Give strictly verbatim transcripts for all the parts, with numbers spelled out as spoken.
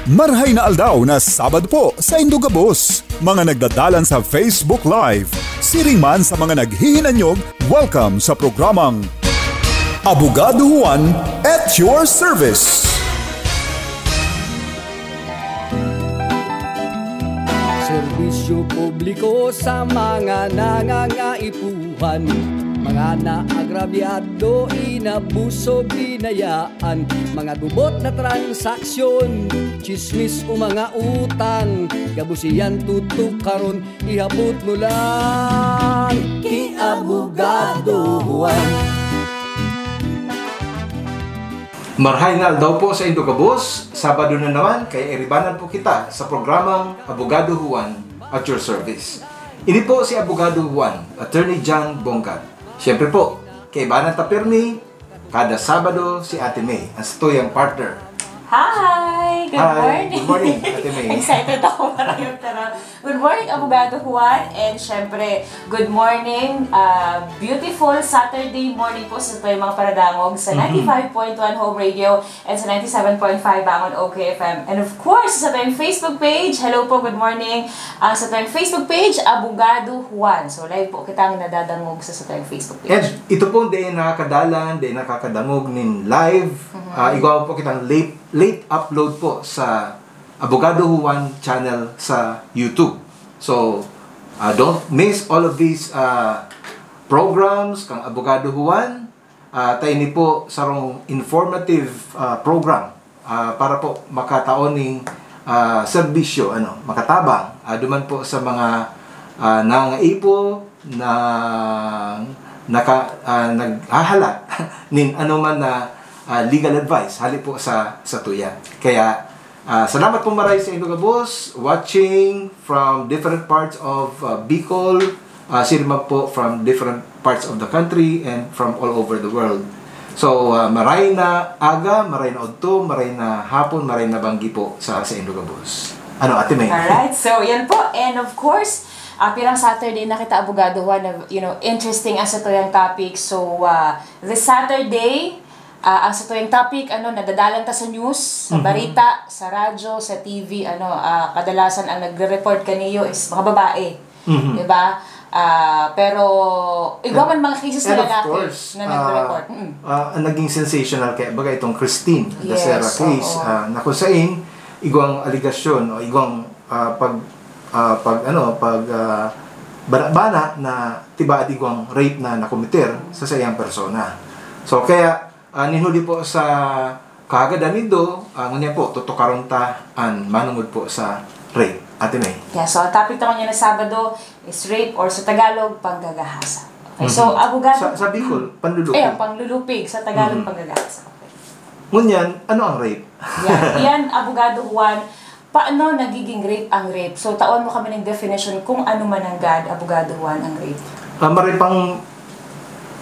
Marhay na aldaw na Sabado po sa indo gabos, mga nagdadalan sa Facebook Live. Siring man sa mga naghihinanyog, welcome sa programang Abogado Juan at your service. Serbisyo publiko sa mga nangangaipuhan, mga naagrabyado, inabuso, binayaan, mga gubot na transaksyon, chismis o mga utang, gabos iyan tutukaron, ihapot mo lang ki Abogado Juan. Marhay na aldaw po sa indo gabos, Sabado na naman, kaya iribanan po kita sa programang Abogado Juan at your service. Ini po si Abogado Juan, Attorney John Bonggat. Siyempre po, kaibanan ta pirmi, kada Sabado si Ate May, ang satuyang partner. Hi! Good Hi, morning! good morning, Ate May. Excited ako maraming tara. Good morning, Abogado Juan. And syempre, good morning. Uh, beautiful Saturday morning po sa tayo mga paradangog sa Mhm. ninety-five point one Home Radio and sa ninety-seven point five Bangon O K F M. And of course, sa tayong Facebook page. Hello po, good morning. Ang sa tayong Facebook page, Abogado Juan. So, live po kitang nadadangog sa, sa tayong Facebook page. And ito po, di nakakadalan, di nakakadangog nin live. Mhm. Ah, igwa po kitang late, late upload po sa Abogado Juan channel sa YouTube. So, ah, don't miss all of these ah, programs kang Abogado Juan. Ah, ta ini po sarong informative ah, program ah, para po makataon ning ah, serbisyo, ano, makatabang ah, duman po sa mga ah, nangangaipo na naka, ah, naghahalat nin anoman na ah, legal advice hali po sa satuya. Kaya ah, salamat po maray sa indo gabos, watching from different parts of ah, Bicol, ah, siring man po from different parts of the country and from all over the world. So, ah, maray na aga, maray na udto, maray na hapon, maray na banggi po sa, sa indo gabos. Ano, Ate May? Alright, so yan po. And of course, uh, pirang Saturday na kita, Abogado Juan, na, you know, interesting ang satuyang topic. So, uh, this Saturday, uh, ang satuyang topic, ano, nadadalan ta sa news, sa Mhm. barita, sa radyo, sa T V, ano, uh, kadalasan ang nagre-report kaniyo is mga babae. Mhm. Diba? Ah, pero, igwa man mga cases And na of lalaki course, na nagre-report. ah, Mm. ah, ang naging sensational kaya baga itong Christine Yes, Dacera case oo. ah, na kung sain igwang aligasyon o igwang ah, pag ah, pag ano pag ah, bana-bana na tibaad igwang rape na nakomiter sa sayang persona. So kaya ah, ninhuli po sa kahagadan nindo, ah, ngunyan po tutukaron ta an manungod po sa rape. Ate May. Yeah, so ang topic naman niya na Sabado is rape or sa Tagalog, panggagahasa. Okay, so, Mhm. abogado... Sa, sa Bicol, panlulupig. Eh, panlulupig. Sa Tagalog, Mhm. panggagahasa. Okay. Ngunyan, ano ang rape? Yan, yan, Abogado Juan, paano nagiging rape ang rape? So, tawan mo kami ng definition kung ano man ang gad, Abogado Juan, ang rape. Ah, maray pang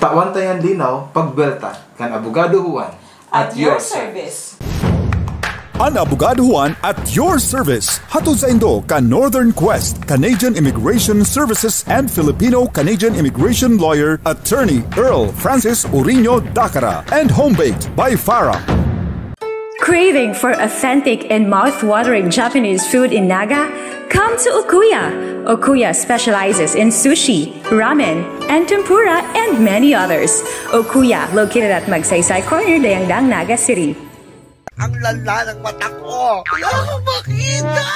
tawan ta yan linaw, pagbuwelta kan Abogado Juan. At your service. An Abogado Juan at your service. Hatod saindo kan Northern Quest, Canadian Immigration Services and Filipino-Canadian Immigration Lawyer, Attorney Earl Francis Uriño Dacara, and Home Baked by Farah. Craving for authentic and mouth-watering Japanese food in Naga? Come to Okuya. Okuya specializes in sushi, ramen, and tempura, and many others. Okuya, located at Magsaysay Corner, Dayangdang, Naga City. Ang lala ng mata ko. Wala akong makita!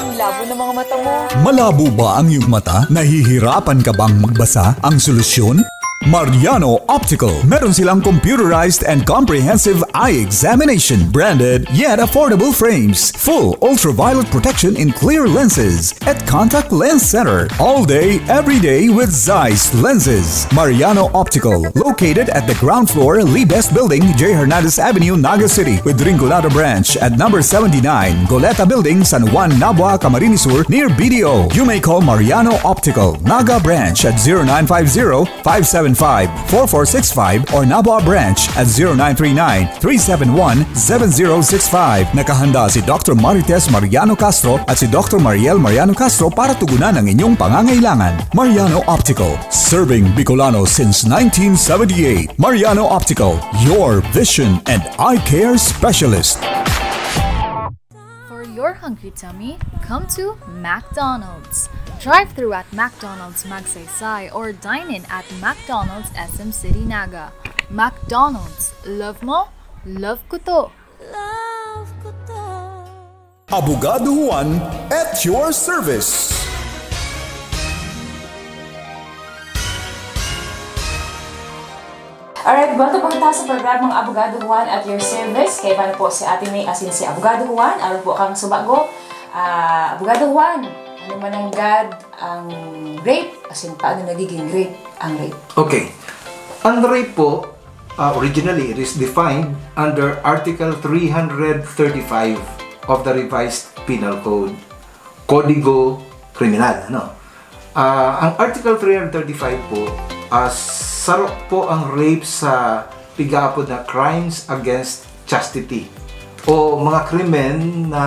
Ang labo ng mga mata mo. Malabo ba ang iyong mata? Nahihirapan ka bang magbasa? Ang solusyon? Mariano Optical. Meron silang computerized and comprehensive eye examination, branded yet affordable frames, full ultraviolet protection in clear lenses, at Contact Lens Center. All day, every day with Zeiss lenses. Mariano Optical, located at the ground floor, Lee Best Building, J Hernandez Avenue, Naga City, with Rinconada Branch at number seventy-nine, Goleta Building, San Juan, Nabua, Camarines Sur, near B D O. You may call Mariano Optical, Naga Branch at zero nine five zero, five seven five, four four six five or Nabua Branch at zero nine three nine, three seven one, seven zero six five. Nakahanda si Doctor Marites Mariano Castro at si Doctor Mariel Mariano Castro para tugunan ang inyong pangangailangan. Mariano Optical, serving Bicolano since nineteen seventy-eight. Mariano Optical, your vision and eye care specialist. Hungry tummy? Come to McDonald's. Drive through at McDonald's Magsaysay or dine in at McDonald's S M City Naga. McDonald's, love mo? Love ko to! Abogado Juan at your service. Alright, welcome po kita sa programang Abogado Juan at your service. Kaiba na po si Ate May asin si Abogado Juan. Aron po kang subago, ah, Abogado Juan, ano man ang gad ang rape? Asin paano nagiging rape ang rape? Okay. Ang rape po, uh, originally, it is defined under Article three hundred thirty-five of the Revised Penal Code, Kodigo Kriminal. Ano? Ah, ang Article three hundred thirty-five po, ah, saro po ang rape sa pigaapod na crimes against chastity o mga krimen na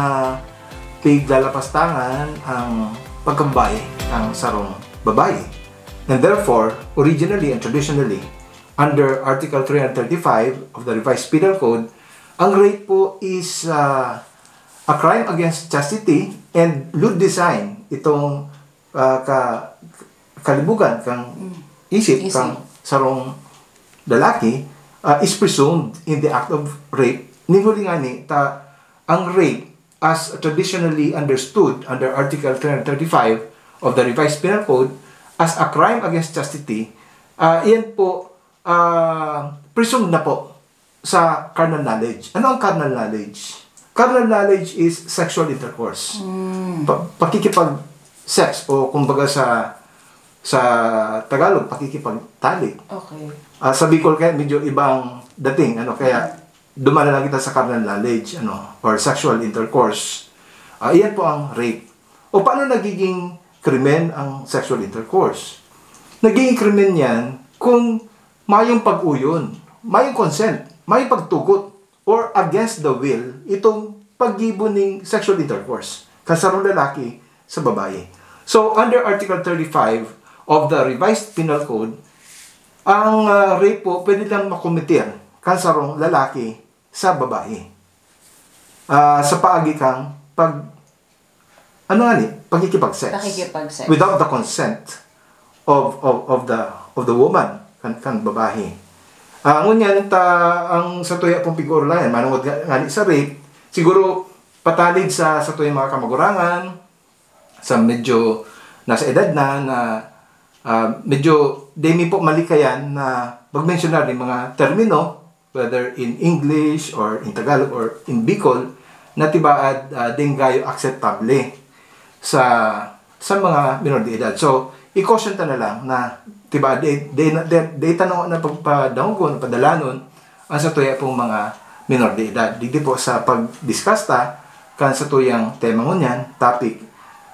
piglalapastangan ang pagkababae ng sarong babae. And therefore, originally and traditionally, under Article three hundred thirty-five of the Revised Penal Code, ang rape po is uh, a crime against chastity and lewd design. Itong uh, ka, kalibugan kang isip, Isip. Kang sarong lalaki uh, is presumed in the act of rape. Ning huli nga ni, ta, ang rape as traditionally understood under Article three hundred thirty-five of the Revised Penal Code as a crime against chastity, uh, iyan po uh, presumed na po sa carnal knowledge. Ano ang carnal knowledge? Carnal knowledge is sexual intercourse. Pa- pakikipag-sex o kumbaga sa sa Tagalog, pakikipagtalik. Okay. Ah, sa Bicol kaya medyo ibang dating, ano, kaya dumala lang kita sa carnal knowledge, ano, or sexual intercourse. Ah, iyan po ang rape. O paano nagiging krimen ang sexual intercourse? Nagiging krimen yan kung mayong pag-uyon, mayong consent, mayong pagtugot, or against the will, itong paggibo ning sexual intercourse kan sarong lalaki sa babae. So, under Article thirty-five of the Revised Penal Code, ang ah, rape po pwede lang makometer kan sarong lalaki sa babae. Ah, sa paagi kang pag ano nga ni, pakikipag-sex. Pakikipag-sex. Without the consent of of of the of the woman kan kan babae. Ah, ngunyan ta ang sa tuya pong pigurlayan, manungod nga, nga ni sa rape, siguro patalid sa sa tuyang mga kamagurangan, sa medyo nasa edad na, na ah, medyo di mi po malikayan na magmensionar ng mga termino, whether in English or in Tagalog or in Bicol, na tibaad uh, ding gayo acceptable sa sa mga minor de edad. So, i-caution ta na lang na tibaad di, di, di, di ta na pagpadangogon, padalanon ang sa tuya pong mga minor de edad. Digdi po sa pag-discuss ta kan sa tuyang tema ngunyan, topic,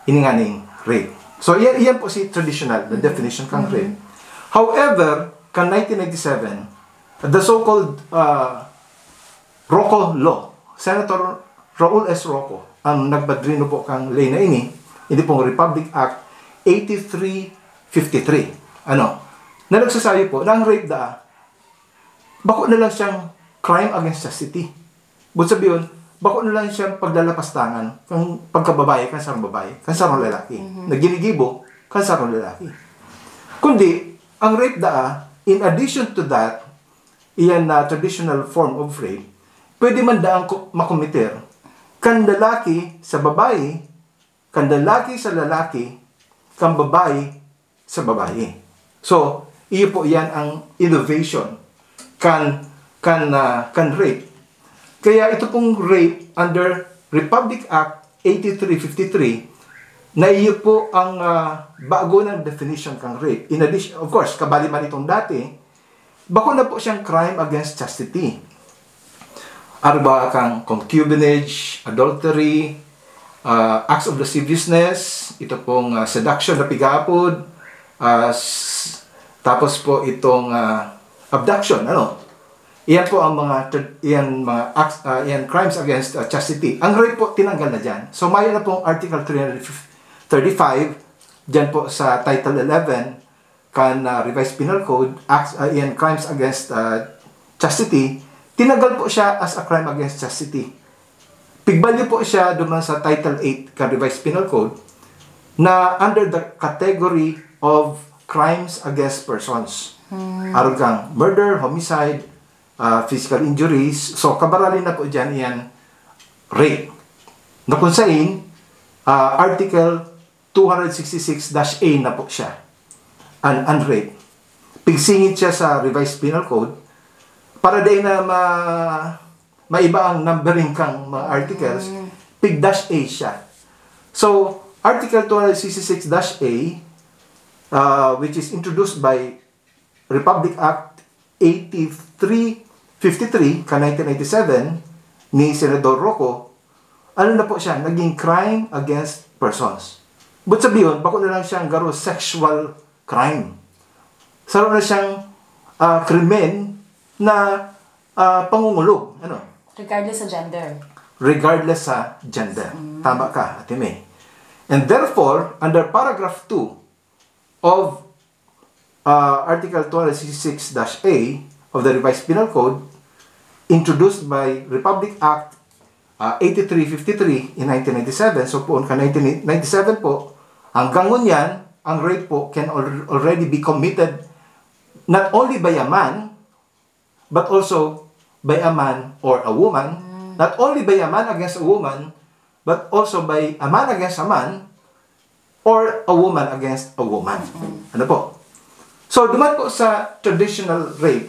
ininganing rape. So, iyan, iyan po si traditional, the definition kan rape. However, kan nineteen ninety-seven, the so-called uh, Rocco Law, Senator Raul S. Rocco ang nagpadrino po kang ley na ini, hindi pong Republic Act eighty-three fifty-three. Ano? Na nagsasabi po na ang rape daa, bako na lang siyang crime against chastity. But sabi yun, bako na lang siyang paglalapastangan kang pagkababae, kang sarong babae, kang sarong lalaki. Na ginigibo, kang sarong lalaki. Kundi, ang rape daa, in addition to that, iyan na traditional form of rape, pwede man daang ko- makomiter kan lalaki sa babae, kan lalaki sa lalaki, kan babae sa babae. So, iyo po iyan ang innovation kan kan ah, kan rape. Kaya ito pong rape under Republic Act eighty-three fifty-three na iyo po ang ah, bago ng definition kang rape. In addition, of course, kabali man itong dati, bako na po siyang crime against chastity. Arba kang concubinage, adultery, ah, acts of lasciviousness, ito pong ah, seduction na pigapod, ah, s- tapos po itong ah, abduction, ano? Iyan po ang mga tr- iyan mga acts, ah, iyan crimes against ah, chastity. Ang rape po tinanggal na diyan. So mayroon na pong Article three thirty-five diyan po sa Title eleven kan ah, Revised Penal Code, acts uh, iyan crimes against ah, chastity, tinanggal po siya as a crime against chastity. Pigbalyo po siya duman sa Title eight kan Revised Penal Code na under the category of crimes against persons. Arog kang murder, homicide, ah, physical injuries. So, kabarali na po dyan iyan rape. Na kung sain, ah, Article two sixty-six dash A na po siya. An, an rape. Pigsingit siya sa Revised Penal Code para dai na ma-, maiba ang numbering kang mga articles. Pig dash A siya. So, Article two sixty-six dash A, uh, which is introduced by Republic Act eighty-three fifty-three ka nineteen ninety-seven ni Senador Roco, ano na po siya, naging crime against persons. But sabihon, bako na lang siyang garo sexual crime. Saro na siyang, ah, krimen na, ah, pangungulog. Ano? Regardless sa gender. Regardless sa gender. Tama ka, Ate May. And therefore, under paragraph two of, ah, Article two sixty-six dash A of the Revised Penal Code, introduced by Republic Act, ah, eighty-three fifty-three in nineteen ninety-seven, so poon ka nineteen ninety-seven po, hanggang ngunyan, ang rape po can al-, already be committed not only by a man, but also by a man or a woman. Not only by a man against a woman, but also by a man against a man or a woman against a woman. Ano po? So, duman po sa traditional rape,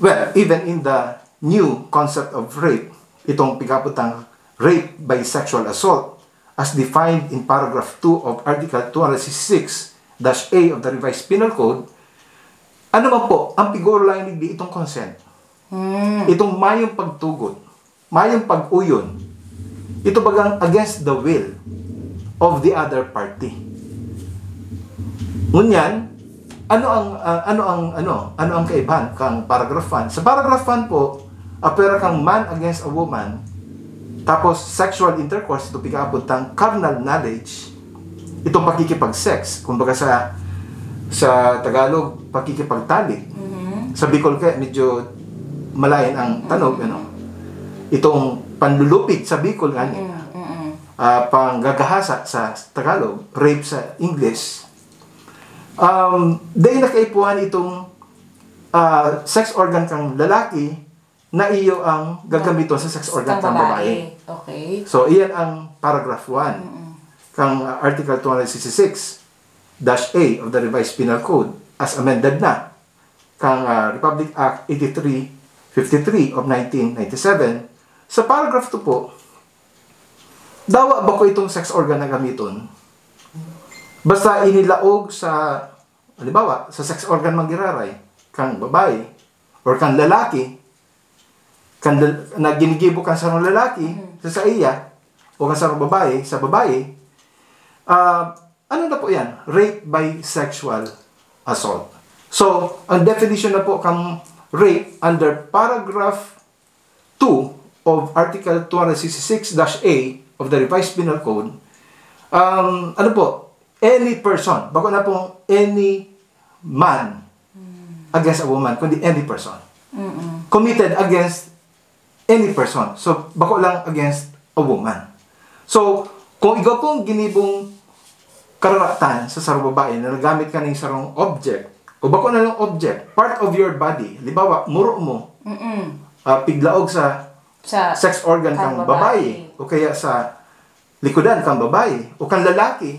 well, even in the new concept of rape, itong pigkaputang rape by sexual assault, as defined in paragraph two of Article two sixty-six dash A of the Revised Penal Code, ano man po, ang pigoro lang digdi itong consent. Itong mayong pagtugot, mayong pag-uyon. Ito bagang against the will of the other party. Ngunyan, ano ang, ah, ano ang, ano, ano ang kaibahan kang paragraph one? Sa paragraph one po, apwera kang man against a woman, tapos sexual intercourse, ito pigkaabot tang carnal knowledge, itong pakikipag-sex, kumbaga sa, sa Tagalog, pakikipagtali. Sa Bicol kaya medyo malain ang tanog, ano? Itong panlulupig sa Bicol, ngani. Ah, panggagahasa sa Tagalog, rape sa English. Um, dahil nakaipuhan itong, ah, sex organ kang lalaki na iyo ang gagamiton sa sex organ kang babae. Okay. So, iyan ang paragraph one kang, ah, Article two sixty-six dash A of the Revised Penal Code as amended na kang, ah, Republic Act eighty-three fifty-three of nineteen ninety-seven. Sa paragraph two po, dawa bako itong sex organ na gamiton. Basta inilaog sa, halimbawa, sa sex organ manggiraray, kang babae, or kang lalaki, kan lal-, na ginigibo kan sarong lalaki sa saiya, o kan sarong babae sa babae, ah, ano na po yan? Rape by sexual assault. So, ang definition na po kang rape under paragraph two of Article two sixty-six dash A of the Revised Penal Code, um, ano po, any person, bako na pong any man against a woman, kundi any person committed against any person. So, bako lang against a woman. So, kung igwa pong ginibong kararatan sa sarong babae na nagamit ka ning sarong object, o bako na lang object, part of your body, halimbawa, muro mo, ah, piglaog sa Sa sex organ kang kang babae, o kaya sa likodan kang babae, o kang lalaki,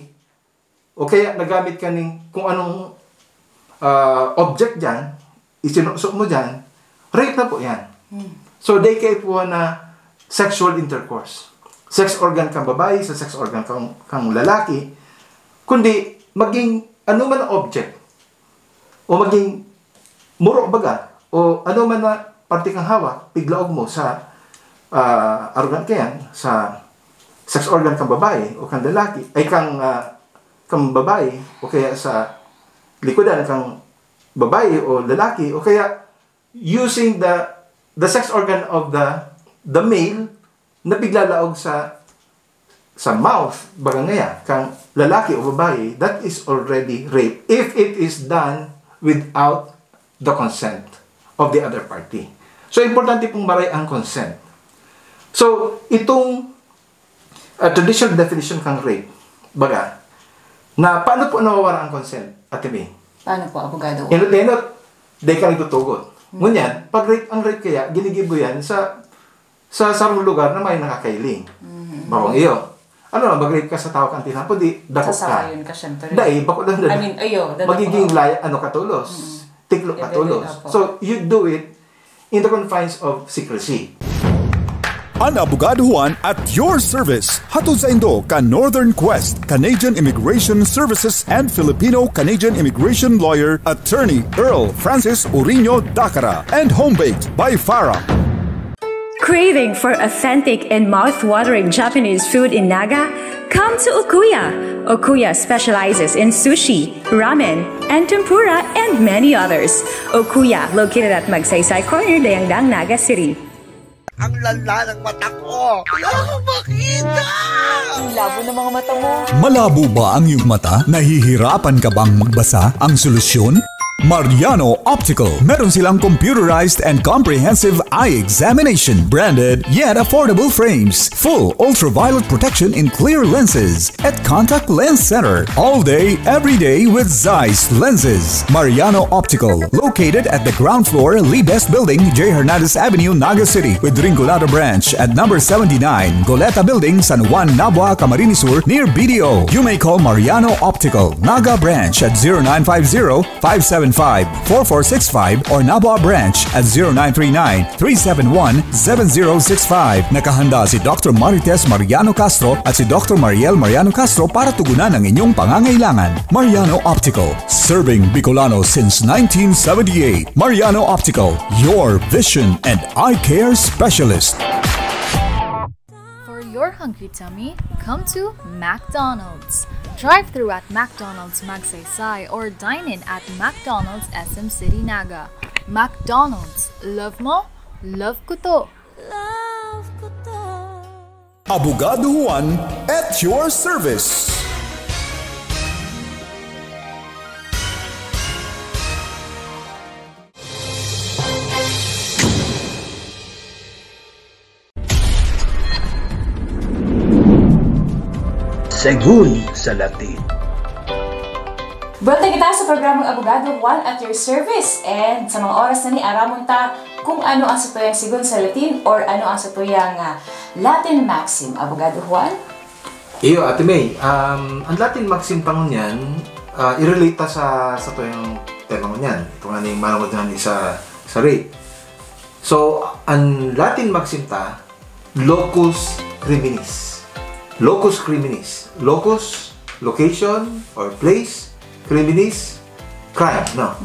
o kaya nagamit ka ning kung anong, ah, object dyan, isinuso mo dyan, rape na po yan. So, dai kaipuhan na sexual intercourse. Sex organ kang babae sa sex organ kang, kang lalaki, kundi maging ano man ang object, o maging muro baga, o ano man na parte kang hawak, piglaog mo sa, ah, organ kayan, sa sex organ kang babae o kang lalaki, ay kang, ah, kang babae, o kaya sa likodan kang babae o lalaki, o kaya using the, the sex organ of the, the male na piglalaog sa, sa mouth, baga ngaya, kang lalaki o babae, that is already rape if it is done without the consent of the other party. So, importante pong maray ang consent. So, itong, ah, traditional definition kan rape, baga, na paano po nawawara ang consent, Ate May? Paano po, abogado? Enot-enot, dai ka nagtutugot. Ngunyan, pag rape, ang rape kaya, ginigibo yan sa sa sarong lugar na may nakakailing. Bawang iyo. Ano na, mag-rape ka sa tao kan tinapon, di, dakop ka. Sasawayon ka, syempre. Dai, bako lang I mean, ayo, dadako magiging ka. Laya, ano ka tolos. Tiklo ka Depende tolos. na po. So, you do it in the confines of secrecy. An Abogado Juan at your service. Hatod saindo kan Northern Quest, Canadian Immigration Services and Filipino-Canadian Immigration Lawyer, Attorney Earl Francis Uriño Dacara, and Home Baked by Farah. Craving for authentic and mouth-watering Japanese food in Naga? Come to Okuya. Okuya specializes in sushi, ramen, and tempura, and many others. Okuya, located at Magsaysay Corner, Dayangdang, Naga City. Ang lala ng mata ko. Wala akong makita! Ang labo ng mga mata mo. Malabo ba ang iyong mata? Nahihirapan ka bang magbasa ang solusyon? Mariano Optical. Meron silang computerized and comprehensive eye examination, branded yet affordable frames, full ultraviolet protection in clear lenses, at Contact Lens Center. All day, every day with Zeiss lenses. Mariano Optical, located at the ground floor, Libes Building, J Hernandez Avenue, Naga City, with Rinconada Branch at number seventy-nine, Goleta Building, San Juan, Nabua, Camarines Sur, near B D O. You may call Mariano Optical, Naga Branch at zero nine five zero, five seven five, four four six five or Nabua Branch at zero nine three nine, three seven one, seven zero six five. Nakahanda si Doctor Marites Mariano Castro at si Doctor Mariel Mariano Castro para tugunan ang inyong pangangailangan. Mariano Optical, serving Bicolano since nineteen seventy-eight. Mariano Optical, your vision and eye care specialist. For your hungry tummy, come to McDonald's. Drive through at McDonald's Magsaysay or dine in at McDonald's S M City Naga. McDonald's, love mo, love ko to. Abogado Juan at your service. Segun sa Latin. Buwelta kita sa programang Abogado Juan at your service. And sa mga oras na ni, aramon ta kung ano ang satuyang segun sa Latin or ano ang satuyang ah, Latin maxim. Abogado Juan? Iyo, Ate May, um, ang Latin maxim ta ngunyan, ah, i-relate ta sa, sa tuyang tema ngunyan. Ito nga ning manungod nga ni sa, sa rape. So, ang Latin maxim ta, locus criminis. Locus criminis. Locus, location or place, criminis, crime, no?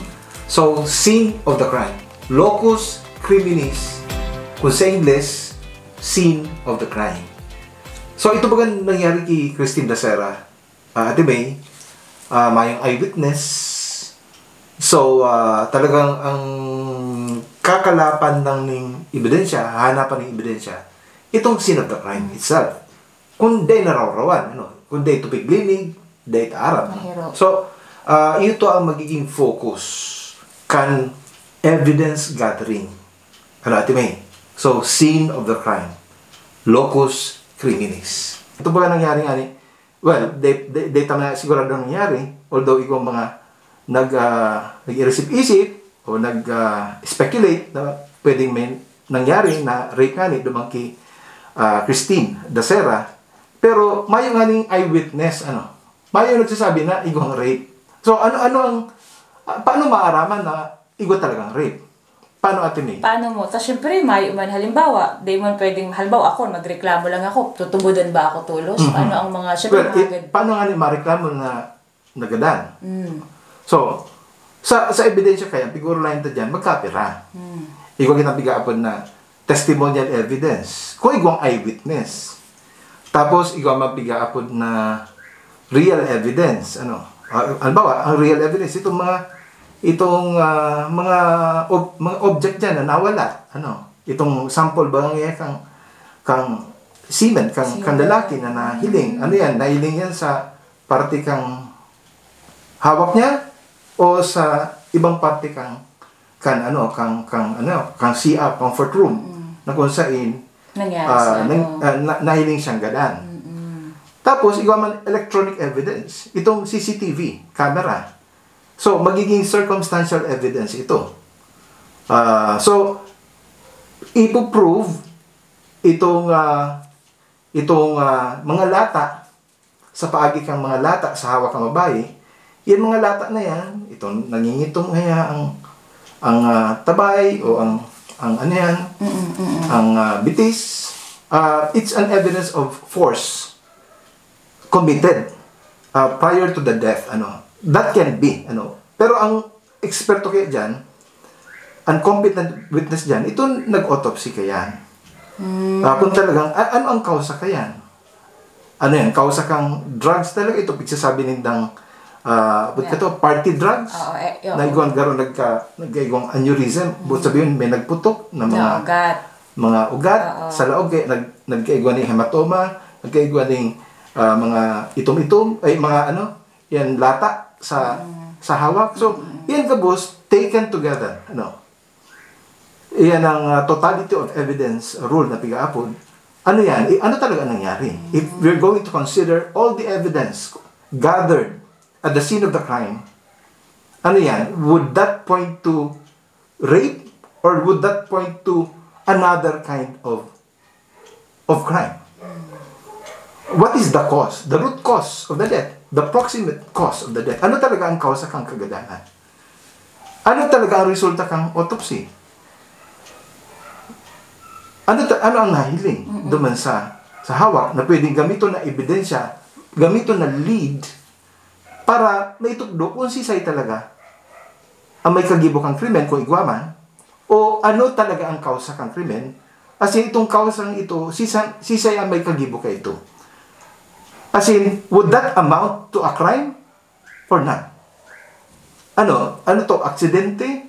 So, scene of the crime. Locus criminis, kung sa Ingles, scene of the crime. So, ito bagang nangyari ki Christine Dacera, ah, Ate May, ah, mayong eyewitness. So, ah, talagang ang kakalapan lang ning ebidensya, hahanapan ning ebidensya, itong scene of the crime itself. Kung dai narawrawan, ano, kung dai tupig linig, dai ta aram, ano. Mahiro. So, ah, ito ang magiging focus kan evidence gathering. Ano, Ate May? So, scene of the crime. Locus criminis. Ito ba nangyari nga ni, well, dai, dai, dai ta na sigurado nangyari, although igwang mga nag, ah, nag-iisip-isip o nag, ah, speculate na pwedeng may nangyari na rape nga ni duman ki, ah, Christine Dacera. Pero mayo nga ning eyewitness, ano, mayo nagsasabi na igwang rape. So, ano, ano ang, ah, paano maaraman na igwa talagang rape? Paano, Ate May? Paano mo? Tapos syempre, mayo man halimbawa, di man pwedeng, halimbawa ako, magreklamo lang ako, tutubudan ba ako tulos? Paano ang mga, syempre, Well, mga it, paano nga ni mareklamo na nagadan? So, sa, sa ebidensya kaya, piguro lain ta dyan, magkapira. Igwa kitang pigaapod na testimonial evidence. Kung igwang eyewitness. Tapos, igwa man pigaapod na real evidence. Ano? Ah, halimbawa, ang real evidence, itong mga, itong ah, mga ob- mga object dyan na nawala. Ano? Itong sample ba nga kang kang semen, kang, kang lalaki na nahiling. Ano yan? Nahiling yan sa parte kang hawak niya o sa ibang parte kang kan ano, kang kang ano, kang C R, comfort room, na kung sain Nangyari ah, sa nang, ano. ah, na, nahiling siyang gadan. Mm-mm. Tapos, igwa man electronic evidence, itong C C T V camera. So, magiging circumstantial evidence ito. Ah, so, ipoprove itong, ah, itong, ah, mga lata sa paagi kang mga lata sa hawak kan babayi, yan mga lata na yan, itong nangingitom ngaya ang, ang, ah, tabay o ang, ang ano yan, Mm, mm. ang, ah, bitis, ah, it's an evidence of force committed, ah, prior to the death, ano. That can be, ano. Pero ang eksperto kaya dyan, ang competent witness dyan, ito nag-autopsy kaya. Mm. Ah, kung talagang, a-, ano ang kausa kaya? Ano yan? Kausa kang drugs talaga? Ito, pagsasabi nindang, ah, ba't Yeah. ka to? Party drugs? Oo, eh, oo. Na igwang garo nagka-, nagkaigwang aneurysm. Buot Mm. sabihin, may nagputok na mga, Mga ugat. mga ugat Oo. sa laog, kaya nag-, nagkaigwa ning hematoma, nagkaigwa ning, ah, mga itom-itom, ay, mga ano, yan, lata sa, Mm. sa hawak. So, Mm. yan gabos, taken together, ano? Iyan ang, ah, totality of evidence rule na pigaapod. Ano yan? I-, ano talaga ang nangyari? If we're going to consider all the evidence gathered at the scene of the crime, ano yan? Would that point to rape or would that point to another kind of, of crime? What is the cause? The root cause of the death? The proximate cause of the death? Ano talaga ang kausa kang kagadanan? Ano talaga ang resulta kang autopsy? Ano ta-, ano ang nahiling Mm-mm. duman sa, sa hawak na pwedeng gamiton na ebidensya, gamiton na lead para maitukdo kung sisay talaga ang may kagibo kang krimen, kung igwa man, o ano talaga ang kausa kang krimen, as in, itong kausang ito, sisa-, sisay ang may kagibo ka ito? As in, would that amount to a crime or not? Ano? Ano to? Aksidente?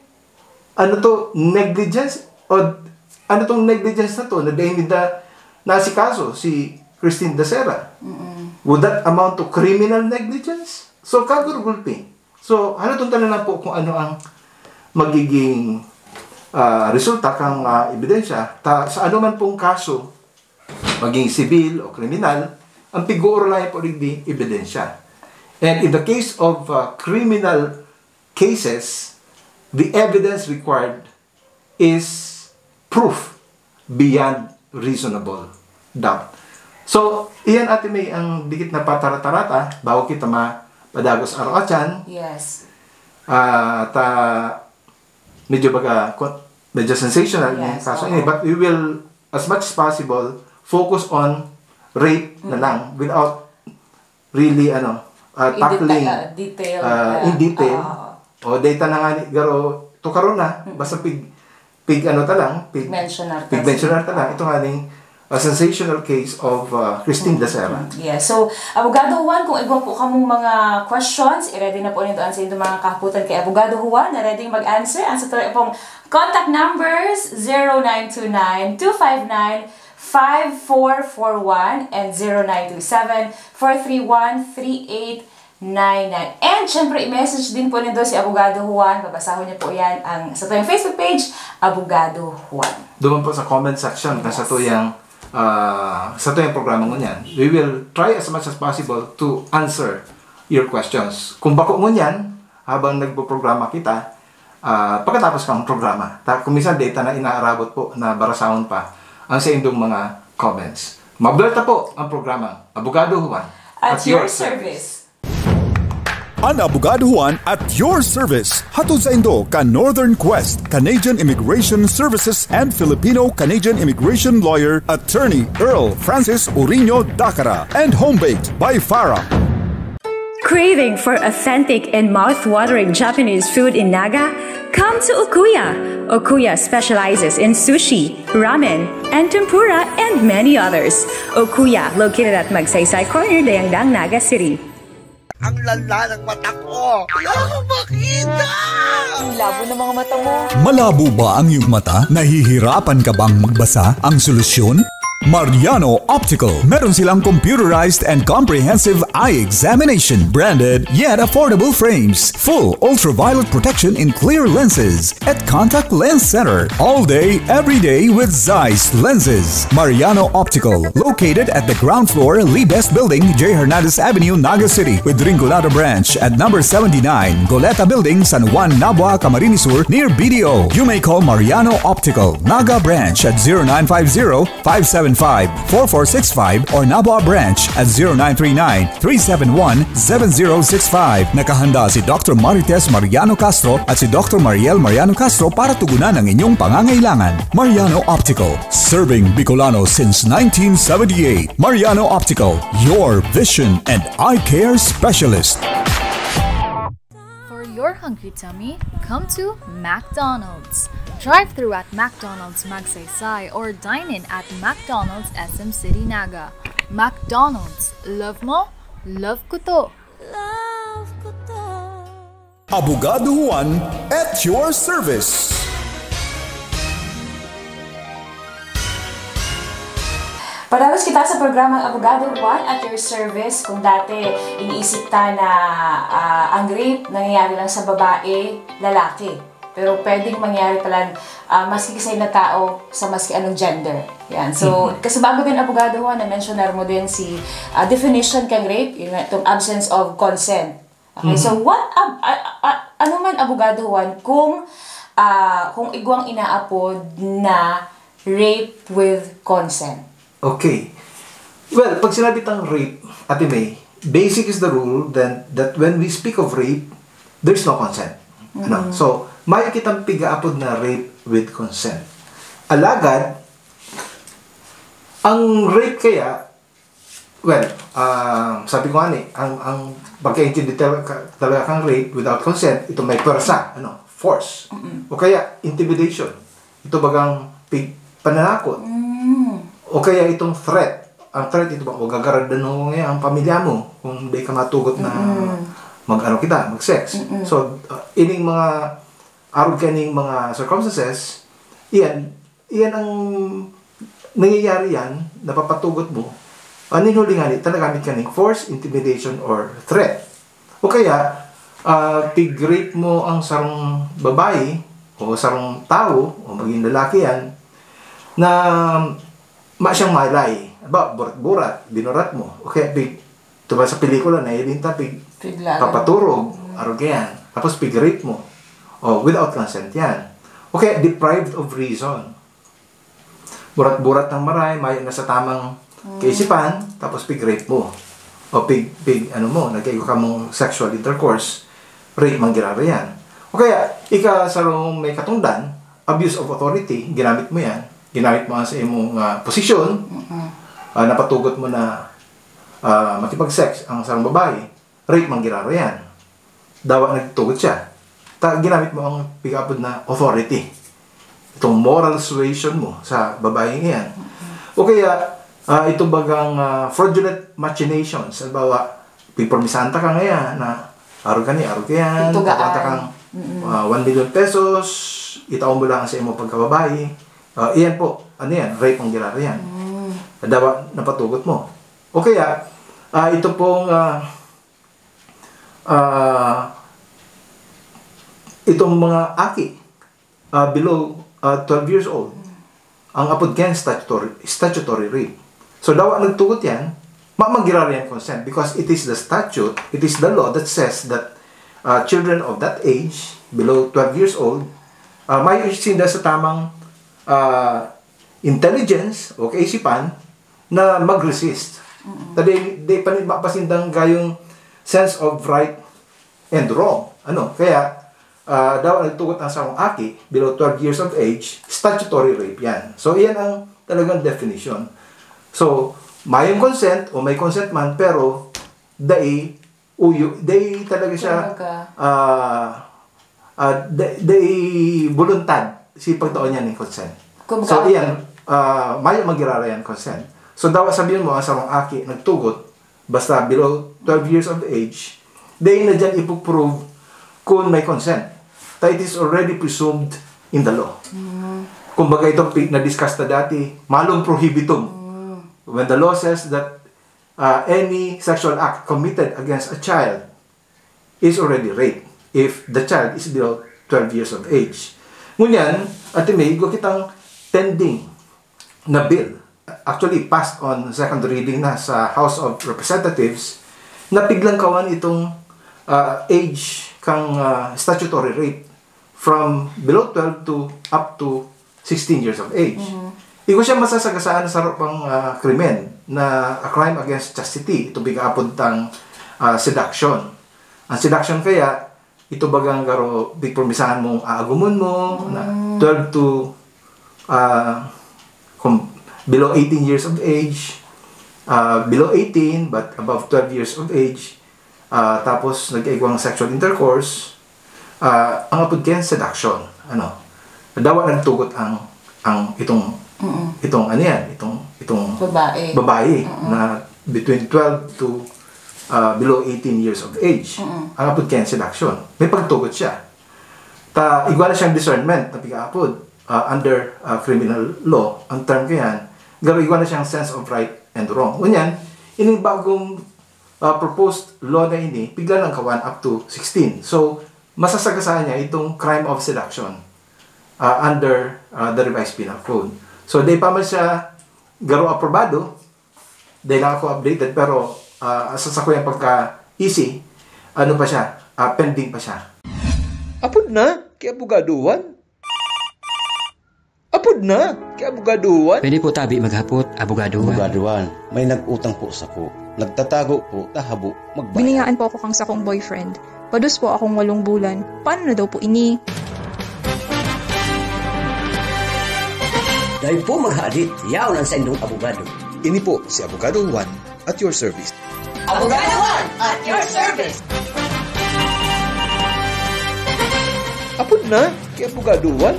Ano to? Negligence? O ano tong negligence na to na dahil nila nasikaso si Christine Dacera? Mm-mm. Would that amount to criminal negligence? So, kagurgulpi. So, halaton ta na lang po kung ano ang magiging, ah, resulta kang, ah, ebidensya. Ta, sa anuman pong kaso, maging sibil o kriminal, ang pig-uurulayan po digdi, ebidensya. And in the case of, ah, criminal cases, the evidence required is proof beyond reasonable doubt. So, iyan, Ate May, ang dikit na pataratarata bago kita mapadagos araw-atyan. Yes. Ah, ta, medyo baga, ko-, medyo sensational yung Yes, kaso oo. ini, but we will, as much as possible, focus on rape na Mm. lang without really, ano, ah, In tackling, detail, ah, detail, ah, in ah, detail. ah. O, data na nga ni, garo, to karon na, Mm. basta pig, pig, ano ta lang, pig, Mention na pig ta. mention na ta lang. Ito nga ning, ah, sensational case of, ah, Christine Mm. Dacera. Yeah. So, Abogado Juan, kung igwa po kamong mga questions, i-ready na po nindo ang sa inyong mga kahapotan kay Abogado Juan, na ready mag-answer. Ang sa tuloy pong contact numbers, zero nine two nine, two five nine, five four four one and zero nine two seven, four three one, three eight nine nine. And syempre, i-message din po nindo si Abogado Juan. Babasahon niyo po yan ang, sa tuyang Facebook page, Abogado Juan. Duman po sa comment section na sa Yes. tuyang, ah, sa tuyang programa ngunyan. We will try as much as possible to answer your questions. Kung bako ngunyan, habang nagpo-programa kita, ah, pagkatapos kang programa, ta, kung minsan data na inaarabot po na barasahon pa ang sa indong mga comments. Mablerta po ang programa, Abogado Juan. At your service. An Abogado Juan at your service. Hatod saindo kan Northern Quest, Canadian Immigration Services and Filipino-Canadian Immigration Lawyer, Attorney Earl Francis Uriño Dacara, and Home Baked by Farah. Craving for authentic and mouth-watering Japanese food in Naga? Come to Okuya. Okuya specializes in sushi, ramen, and tempura, and many others. Okuya, located at Magsaysay Corner, Dayangdang, Naga City. Ang lala ng mata ko. Kaya ako makita! Ang labo ng mga mata mo. Malabo ba ang iyong mata? Nahihirapan ka bang magbasa? Ang solusyon? Mariano Optical. Meron silang computerized and comprehensive eye examination, branded yet affordable frames, full ultraviolet protection in clear lenses, at contact lens center all day, every day with Zeiss lenses. Mariano Optical, located at the ground floor, Libes Building, J Hernandez Avenue, Naga City, with Rinconada Branch at number seventy-nine, Goleta Building, San Juan, Nabua, Camarines Sur, near B D O. You may call Mariano Optical, Naga Branch at zero nine five zero, five seven five, four four six five or Nabua Branch at zero nine three nine, three seven one, seven zero six five. Nakahanda si Doctor Marites Mariano Castro at si Doctor Mariel Mariano Castro para tugunan ang inyong pangangailangan. Mariano Optical, serving Bicolano since nineteen seventy-eight. Mariano Optical, your vision and eye care specialist. For your hungry tummy, come to McDonald's. Drive through at McDonald's Magsaysay or dine in at McDonald's S M City Naga. McDonald's, love mo, love ko to! Abogado Juan at your service. Padagos kita sa programang Abogado Juan at your service. Kung dati, iniisip ta na ah, ang rape nangyayari lang sa babae, lalaki. Pero pwedeng mangyari pala ah, maski sa na tao, sa maski anong gender. Yan. So, kasi bago din, Abogado Juan, na-mentionar mo din si ah, definition kang rape, yung itong absence of consent. Okay, so what, ab- a- a- ano man, Abogado Juan, kung ah, kung igwang inaapod na rape with consent? Okay. Well, pag sinabi tang rape, Ate May, basic is the rule then that when we speak of rape, there's no consent. Ano? So, mayo kitang pigaapod na rape with consent. Alagad, ang rape kaya, well, ah, sabi ko nga ni, ang, ang pagkaintindi talaga, talaga kang rape without consent, ito may pwersa, ano, force. O kaya intimidation. Ito bagang pig, pananakot. O kaya itong threat. Ang threat, ito ba, o gagaradan mo ngayon ang pamilya mo kung di ka matugot na mag-ano kita, mag-sex. So, uh, ining mga, arog kaning mga circumstances, iyan, iyan ang nangyayari yan, napapatugot mo. Ang hinuling nga ni, talagamit ka ning force, intimidation, or threat. O kaya, ah, pig-rape mo ang sarong babae, o sarong tao, o maging lalaki yan, na ma siyang malay. Ba, burat-burat, binurat mo. O kaya, pig, ito ba sa pelikula, nailinta, pig, Piglagan. Papaturog, arog yan. Tapos pig-rape mo. O, without consent yan. O kaya, deprived of reason. Burat-burat ng maray, mayo na sa tamang kaisipan, tapos pig-rape mo. O pig, pig, ano mo, nagkaigo ka mong sexual intercourse, rape man giraray yan. O kaya, ika sarong may katungdan, abuse of authority, ginamit mo yan, ginamit mo sa imong ah, posisyon, ah, napatugot mo na ah, makipag-sex ang sarong babae, rape man giraray yan. Dawa nagtugot siya. Ta, ginamit mo ang pig-apod na authority. Itong moral suasion mo sa babaeng iyan. O kaya, ah, ito bagang ah, fraudulent machinations. Halimbawa, pigpromisahan ta ka ngayon na arog ka ni, arog ka yan, Ito gaan. Takuan ta kang ah, one million pesos, itaon mo lang sa imo pagkababae. Ah, iyan po, ano yan, rape ang giraray yan. Dawa napatugot mo. O kaya, ah, ito pong, ah, ah, itong mga aki ah, below ah, twelve years old, ang apod kayan statutory, statutory rape. So, dawa nagtugot yan, ma-, magiraray ang consent because it is the statute, it is the law that says that ah, children of that age, below twelve years old, ah, may sinda sa tamang ah, intelligence o kaisipan na mag-resist. Ta di, di pa ni mapasindang gayong sense of right and wrong. Ano? Kaya, ah, daw nagtugot ang sarong aki below twelve years of age, statutory rape yan. So, iyan ang talagang definition. So, mayong consent o may consent man, pero dai uyo, dai talaga siya, Kumbaga. ah, ah, dai, dai voluntad si pagtao niya ning consent. Kumbaga, So, iyan, ah, mayo magirarayan consent. So, dawa sabihin mo, ang sarong aki nagtugot, basta below twelve years of age, dai na dyan ipoprove kung may consent. Ta it is already presumed in the law. Kumbaga, itong pi- na-discuss na dati, malum prohibitum. When the law says that uh, any sexual act committed against a child is already rape if the child is below twelve years of age. Ngunyan, Ate May, igwa kitang pending na bill, actually passed on second reading na sa House of Representatives, na piglangkawan itong uh, age kang uh, statutory rape from below twelve to up to sixteen years of age. Igwa siya masasagasaan sa sarong ah, krimen na a crime against chastity, ito pig-aapod tang ah, seduction. Ang seduction kaya, ito bagang garo pigpormisahan mong aagumon mo, na twelve to ah, kung below eighteen years of age, ah, below eighteen but above twelve years of age, ah, tapos nag-igwang sexual intercourse, ah, ang apod kaya seduction, ano, dawa nagtugot ang ang itong itong ano yan, itong itong Babae. babae na between twelve to ah, below eighteen years of age. Ang apod kaya seduction. May pagtugot siya. Ta igwa na siyang discernment na pigaapod ah, under ah, criminal law ang term kayan. Garo igwa na siyang sense of right and wrong. Ngunyan, ining bagong ah, proposed law na ini, piglalangkawan up to sixteen. So, masasagasahan niya itong crime of seduction ah, under ah, the Revised Penal Code. So, di pa man siya garo aprobado, di lang ako updated, pero ah, sa sakuyang pagka-easy, ano pa siya, ah, pending pa siya. Apod na ki Abogado Juan? Apod na ki Abogado Juan? Pwede po tabi maghapot, Abogado Juan. Abogado Juan, may nag-utang po sako. Nagtatago po, tahabo, magbayad. Biniyaan po ako kang sakong boyfriend. Pados po akong walong bulan. Paano na daw po ini? Dai po maghadit, yaon ang saindong abogado. Ini po si Abogado Juan at your service. Abogado Juan at your service. Apod na ki Abogado Juan?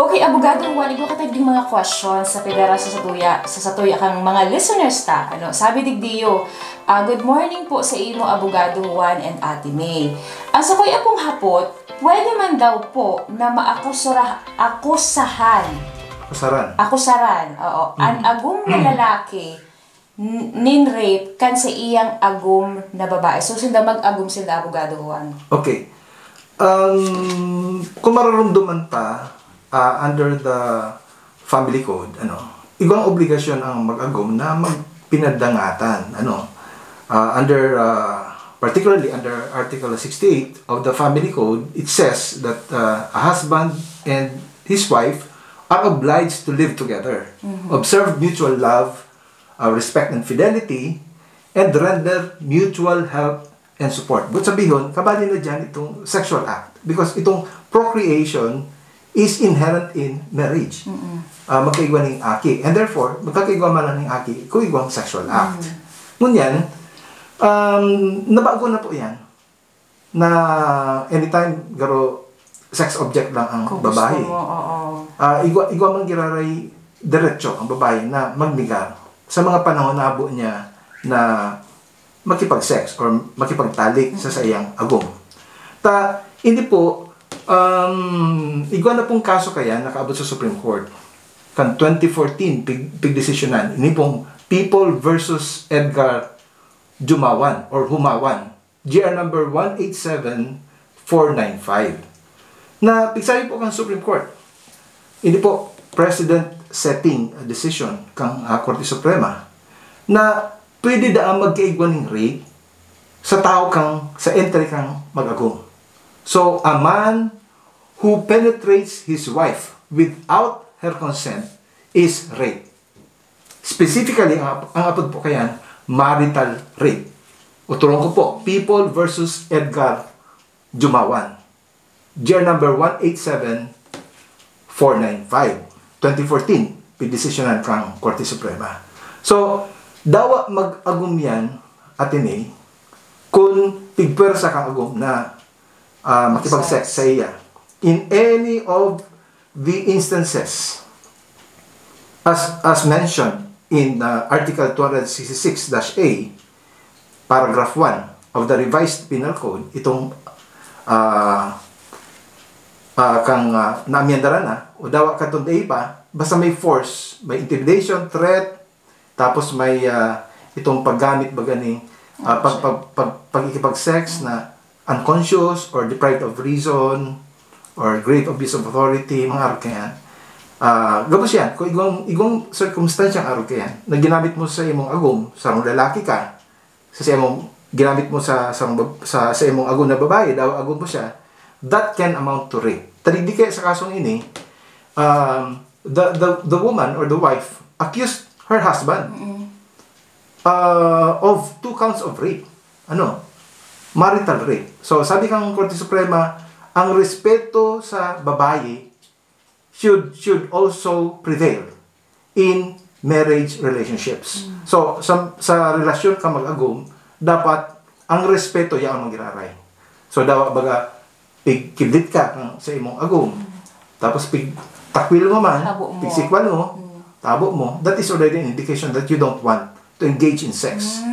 Okay, Abogado Juan, igwa kita digding mga question sa pigara sa satuya, sa satuya kang mga listeners ta. Ano, sabi digdiyo, ah, good morning po sa imo, Abogado Juan and Ate May. Ang sakoy apong hapot, pwede man daw po na maakusura, akusahan, Kasaran. akusaran, oo, an agom na lalaki n- nin rape kan sa iyang agom na babae. So, sinda mag-agom sila, Abogado Juan. Okay. Um, kung mararumduman ta, ah, under the family code, ano, igwang obligasyon ang mag-agom na magpinadangatan, ano, ah, under, ah, particularly under Article sixty-eight of the Family Code, it says that uh, a husband and his wife are obliged to live together, observe mutual love, uh, respect and fidelity, and render mutual help and support. But sabihon, kabali na dyan itong sexual act. Because itong procreation is inherent in marriage. Ah, magkaigwa ning aki. And therefore, magkakaigwa man lang ning aki, kung igwang sexual act. Ngunyan, um, nabago na po yan. Na anytime, garo, sex object lang ang Kung babae. gusto mo, oo. Ah, igwa, igwa man giraray diretso ang babae na magnegar sa mga panahon na abo niya na makipag-sex or makipagtalik sa saiyang agom. Ta, hindi po, um, igwa na pong kaso kaya nakaabot sa Supreme Court. Kan twenty fourteen, pig, pigdesisyonan. Ini pong People versus Edgar Jumawan or Humawan. G R number one eight seven four nine five. Na pigsabi po kan Supreme Court. Hindi po precedent setting decision kang ah, Korte Suprema na pwede daan magkaigwa ning rape sa tao kang sa entre kang mag-agom. So, a man who penetrates his wife without her consent is rape. Specifically, ang, ang apod po kayan, marital rape. Uturon ko po, People versus Edgar Jumawan. G R number one eight seven four nine five, twenty fourteen, pidesisyonan kang Korte Suprema. So, dawa mag-agom yan, Ate May, kung pigpwersa kang agom na ah, makipag-sex sa iya. In any of the instances as as mentioned in uh, Article two sixty-six dash A, paragraph one of the Revised Penal Code, itong ah, ah, kang ah, naamyandaran na, o dawa katong dai pa, basta may force, may intimidation, threat, Tapos may, ah, itong paggamit baga ni, ah, pag, pag, pag, pagkikipag-sex na unconscious or deprived of reason or grave abuse of authority, mga arog kaiyan. Ah, gabos yan. Kung igwang, igwang circumstance ang arog kaiyan, na ginamit mo sa imong agom, sarong lalaki ka, sa, sa imong, ginamit mo sa, sa, sa, sa imong agom na babae, daw agom mo siya, that can amount to rape. Tadi di kaya sa kasong ini, um, the, the, the woman or the wife accused her husband, uh, of two counts of rape. Ano? Marital rape. So, sabi kang Korte Suprema, ang respeto sa babae should, should also prevail in marriage relationships. So, sa, sa relasyon ka mag-agom, dapat ang respeto yaon ang giraray. So, dawa baga, pigkiblit ka kang sa imong agom, tapos pigtakwil mo man, pigsikwal mo, tabo mo, that is already an indication that you don't want to engage in sex.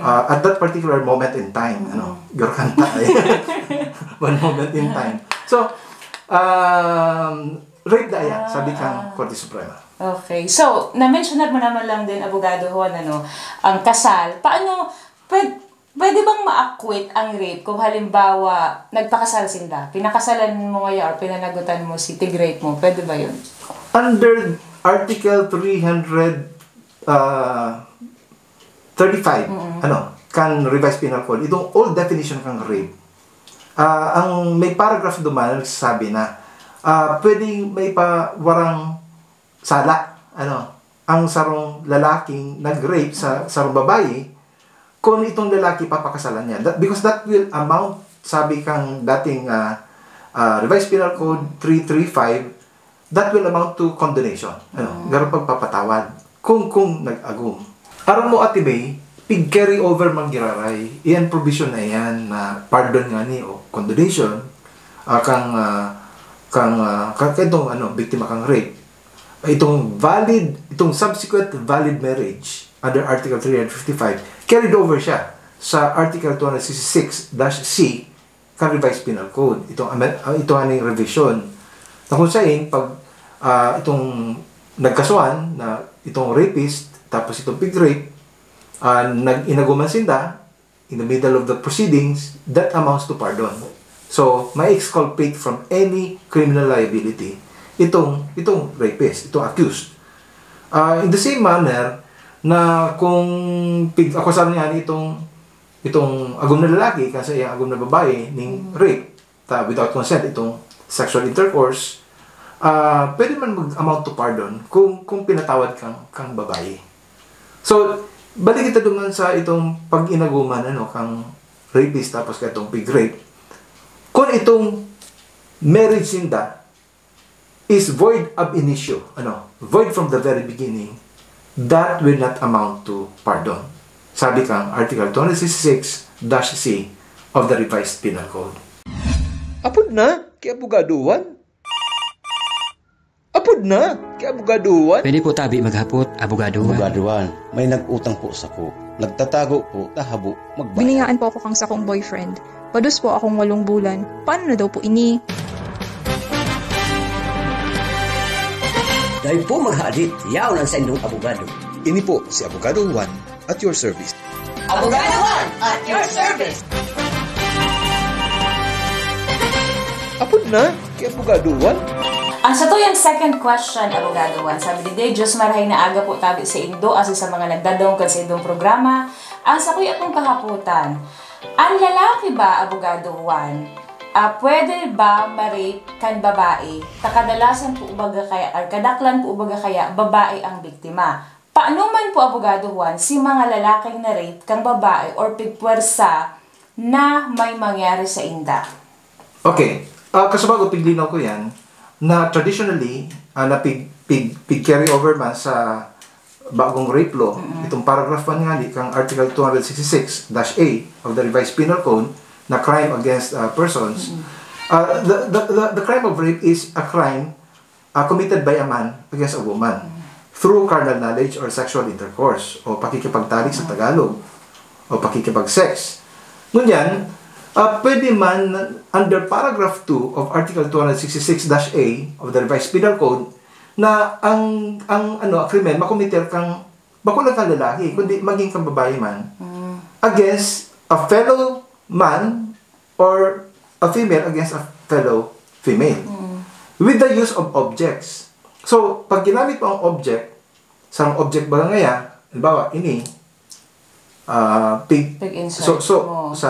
Uh, at that particular moment in time, ano, your kanta ay one moment in time. So, um, rape na yan, sabi kang Korte Suprema. Okay. So, na-mentionan mo naman lang din, Abogado Juan, ano, ang kasal. Paano, pwed, pwede bang ma-acquit ang rape kung halimbawa, nagpakasal sinda? Pinakasalan mo ngayon or pinanagutan mo si tig-rape mo? Pwede ba yun? Under Article three hundred, uh, thirty-five, ano, kan Revised Penal Code, itong old definition kan rape. Ah, ang may paragraph duman nagsasabi na, ah, pwedeng may pa warang sala, ano, ang sarong lalaking nag-rape sa sarong babae, kung itong lalaki papakasalan niya. That, because that will amount, sabi kang dating, ah, ah, Revised Penal Code three three five, that will amount to condonation. Ano, garo pagpapatawad. Kung, kung nag-agom. Aram mo, Ate May, pig-carry over man giraray, iyan provision na iyan na pardon ngani o condonation, ah, kang, ah, kang, ah, kang, kang itong, ano, biktima kang rape. Itong valid, itong subsequent valid marriage under Article three hundred fifty-five, carried over siya sa Article two hundred sixty-six dash C kan Revised Penal Code. Itong amen-, ah, ito nga ning revision. Na kung sain, pag, ah, itong nagkasuhan na itong rapist, tapos itong pig-rape, ah, nag-inaguman sinda, in the middle of the proceedings, that amounts to pardon. So, ma-exculpate from any criminal liability itong, itong rapist, itong accused. Ah, in the same manner, na kung pig-akusaran niya itong, itong agom na lalaki, kan sa iyang agom na babae, ning rape, ta, without consent, itong sexual intercourse, ah, pwede man mag-amount to pardon kung, kung pinatawad kang, kang babae. So, balik kita duman sa itong pag-inaguman, ano, kang rapist tapos ka itong pig-rape. Kung itong marriage ninda is void ab initio, ano, void from the very beginning, that will not amount to pardon. Sabi kang Article two hundred sixty-six dash C of the Revised Penal Code. Apod na, ki Abogado Juan. Apod na, ki Abogado Juan. Pwede po tabi maghapot, Abogado Juan. Abogado Juan, may nag-utang po sako. Nagtatago po, ta habo magbayad. Biniyaan po ako kang sakong boyfriend. Pados po akong walong bulan. Paano na daw po ini? Dai po maghadit, yaon ang saindong abogado. Ini po si Abogado Juan at your service. Abogado Juan at your service. Apod na, ki Abogado Juan. Ang satuyang second question, Abogado Juan, sabi ni Day, Diyos marahay na aga po tabi sa indo, asin sa mga nagdadangog kan sa indong programa. Ang sakuya pong kahapotan, ang lalaki ba, Abogado Juan, ah, pwede ba ma-rape kan babae? Ta kadalasan po baga kaya, or kadaklan po baga kaya, babae ang biktima. Paano man po, Abogado Juan, si mga lalaking na-rape kang babae or pigpwersa na may mangyari sa inda? Okay. Ah, kasubago, piglinaw ko yan, na traditionally, ah, na pig, pig, pig carry over man sa bagong rape law, itong paragraph one nga ni kang Article two hundred sixty-six dash A of the Revised Penal Code, na crime against, ah, persons, ah, the, the, the, the crime of rape is a crime, ah, committed by a man against a woman through carnal knowledge or sexual intercourse o pakikipagtalik sa Tagalog o pakikipag-sex. Ngunyan, ah, pwede man under paragraph two of Article two hundred sixty-six dash A of the Revised Penal Code na ang, ang, ano, krimen makomiter kang bako lang kang lalaki, kundi maging kang babae man, against a fellow man or a female against a fellow female. With the use of objects. So, pag ginamit mo ang object, sa object ba ngaya, halimbawa, ini, ah, pig, Pig-insert so, so, mo. sa,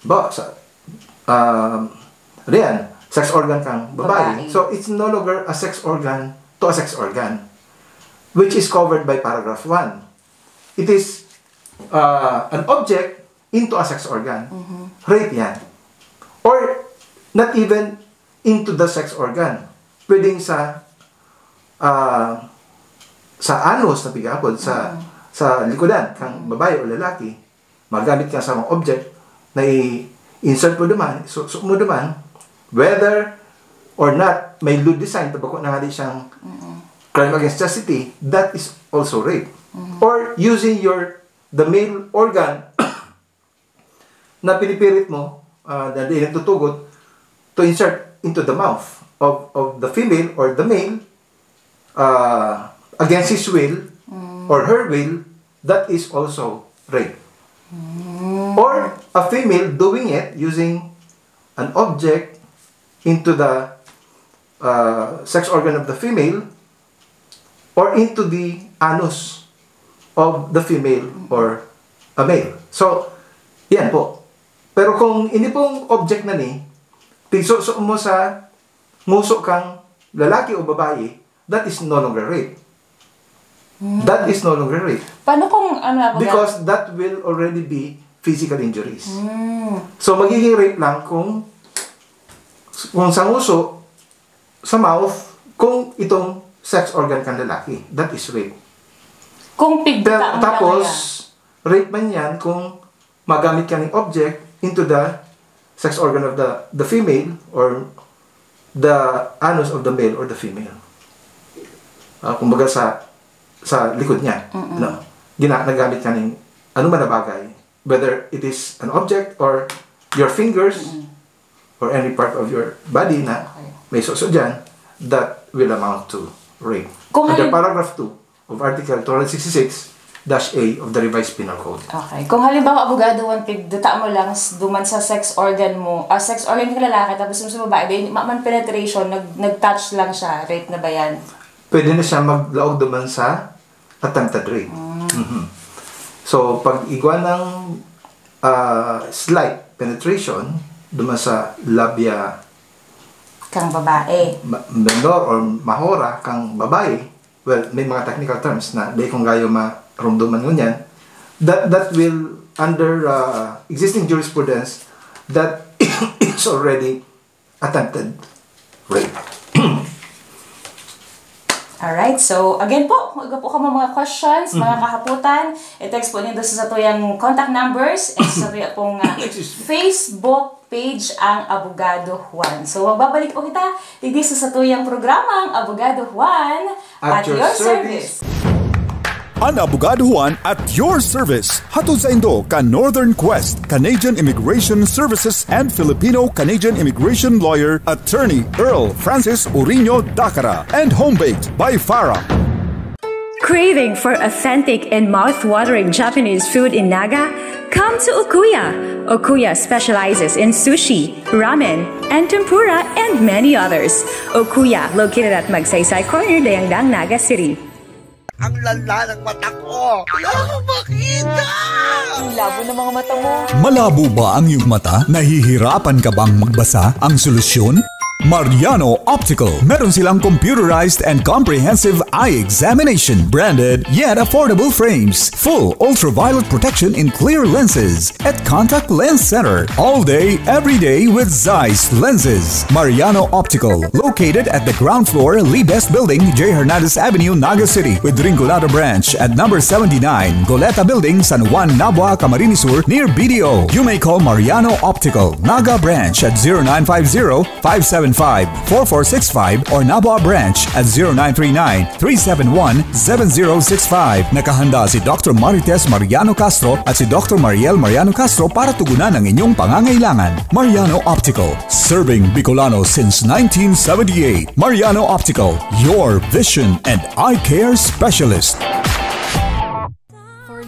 ba, sa, um, ano yan, sex organ kang babae. Babae. So, it's no longer a sex organ to a sex organ, which is covered by paragraph one. It is uh, an object into a sex organ. Rape yan. Or not even into the sex organ. Pwedeng sa uh, sa anus na pigapod, sa sa likodan kang babae o lalaki, magamit ka sa mga object na i-insert mo duman, so, so mo duman, whether or not may lewd design, tabako na nga di siyang crime against chastity, that is also rape. Or using your, the male organ na pinipirit mo, uh, na di nagtutugot, to insert into the mouth of, of the female or the male, uh, against his will or her will, that is also rape. Or a female doing it using an object into the uh, sex organ of the female or into the anus of the female or a male. So, yan po. Pero kung ini pong object na ni, tigsuso mo sa nguso kang lalaki o babae, that is no longer rape. That is no longer rape. Paano kung ano, abogado? Because that will already be physical injuries. So, magiging rape lang kung kung sa nguso, sa mouth, kung itong sex organ kang lalaki. That is rape. Kung pigta Pero, ang tapos, lalaki, rape man yan kung magamit kang object into the sex organ of the the female or the anus of the male or the female. Ah, kumbaga sa sa likod niya. No? Gina, nagamit ka ng ano man na bagay, whether it is an object or your fingers or any part of your body na Okay. may suso dyan, that will amount to rape. Kung Under halim- paragraph two of Article two sixty-six dash A of the Revised Penal Code. Okay. Kung halimbawa, abogado, one pig, duta mo lang s- duman sa sex organ mo, ah, sex organ ka lalaki, tapos yung sa babae, then, ma- man penetration, nag, nag-touch lang siya, rape na ba yan? Pwede na siya maglaog duman sa attempted rape. Mhm. So, pag igwa ng ah, slight penetration duman sa labia Kang babae. ma- minor or majora kang babae, well, may mga technical terms na di kong gayo marumduman ngunyan, that, that will, under uh, existing jurisprudence, that is already attempted rape. Alright, so again po, kung iba po kamo mga questions, mga kahapotan, i-text po nindo sa satuyang contact numbers, and sa satuya pong ah, Excuse me. Facebook page ang Abogado Juan. So magbabalik po kita digdi sa satuyang programang Abogado Juan At your service. An Abogado Juan at your service. Hatod saindo kan Northern Quest, Canadian Immigration Services and Filipino-Canadian Immigration Lawyer, Attorney Earl Francis Uriño Dacara, and Home Baked by Farah. Craving for authentic and mouth-watering Japanese food in Naga? Come to Okuya. Okuya specializes in sushi, ramen, and tempura, and many others. Okuya, located at Magsaysay Corner, Dayangdang, Naga City. Ang lala ng mata ko. Wala akong makita! Ang labo ng mga mata mo. Malabo ba ang iyong mata? Nahihirapan ka bang magbasa? Ang solusyon? Mariano Optical. Meron silang computerized and comprehensive eye examination, branded yet affordable frames, full ultraviolet protection in clear lenses, at Contact Lens Center. All day, every day with Zeiss lenses. Mariano Optical, located at the ground floor, Lee Best Building, J Hernandez Avenue, Naga City, with Rinconada Branch at number seventy-nine, Goleta Building, San Juan, Nabua, Camarines Sur, near B D O. You may call Mariano Optical, Naga Branch at zero nine five zero, five seven five, four four six five or Nabua Branch at zero nine three nine, three seven one, seven zero six five. Nakahanda si Doctor Marites Mariano Castro at si Doctor Mariel Mariano Castro para tugunan ang inyong pangangailangan. Mariano Optical, serving Bicolano since nineteen seventy-eight. Mariano Optical, your vision and eye care specialist.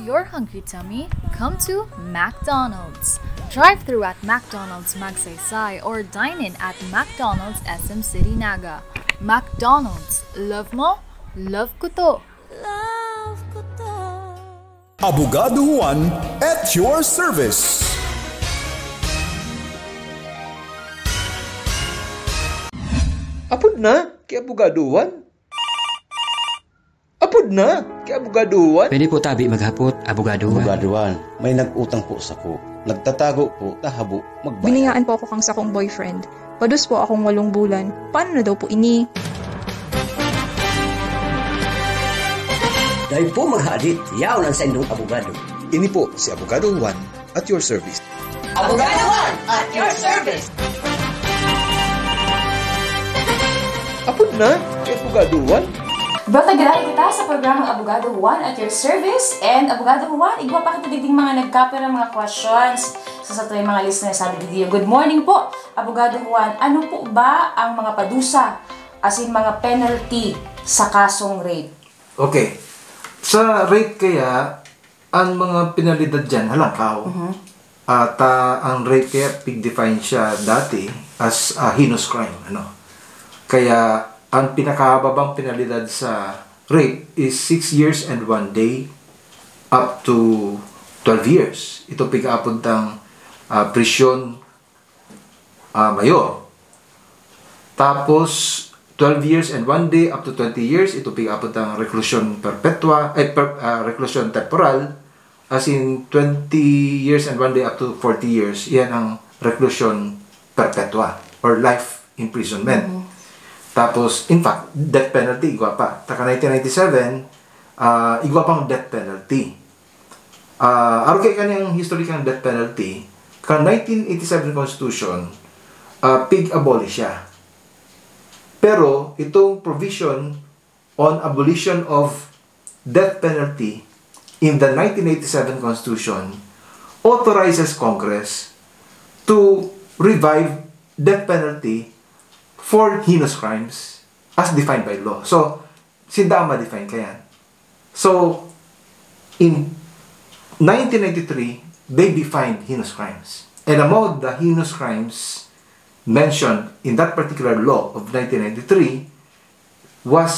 You're hungry, tummy? Come to McDonald's. Drive through at McDonald's Magsaysay or dine in at McDonald's S M City Naga. McDonald's, love mo? Love ko to! Abogado Juan at your service. Apod na, ki Abogado Juan. Apod na, ki Abogado Juan. Pwede po tabi maghapot, Abogado Juan. Abogado Juan, may nag-utang po sako. Nagtatago po, tahabo, magbayad. Biniyaan po ako kang sakong boyfriend. Padus po akong walong bulan. Paano na daw po ini? Dai po maghadit, yaon an saindong abogado. Ini po si Abogado Juan at your service. Abogado Juan at your service. Apod na, kay Abogado Juan. Bata girahay kita sa programang Abogado Juan at your service. And Abogado Juan, igwa pa kita digding mga nagkapira mga questions sa satray mga listeners. Sabi digdi, good morning po, Abogado Juan. Ano po ba ang mga padusa asin mga penalty sa kasong rape? Okay. Sa rape kaya, ang mga penalidad diyan halangkaw. Uh-huh. At uh, ang rape kaya pig-define siya dati as a heinous crime. Ano? Kaya ang pinakahababang penalidad sa rape is six years and one day up to twelve years. Ito pig-aapod tang uh, prisyon uh, mayor. Tapos, twelve years and one day up to twenty years, ito pig-apod ang reclusion perpetua, ay, per, uh, reclusion temporal, as in twenty years and one day up to forty years, iyan ang reclusion perpetua or life imprisonment. Mm-hmm. Tapos, in fact, death penalty, igwa pa. Taka nineteen ninety-seven, uh, igwa pang death penalty. Uh, arog kay kanyang history kan death penalty, kan nineteen eighty-seven Constitution, uh, pig-abolish siya. Pero itong provision on abolition of death penalty in the nineteen eighty-seven Constitution authorizes Congress to revive death penalty for heinous crimes as defined by law. So, sinda ang ma-define kayan. So, in nineteen ninety-three, they defined heinous crimes. And among the heinous crimes mentioned in that particular law of nineteen ninety-three was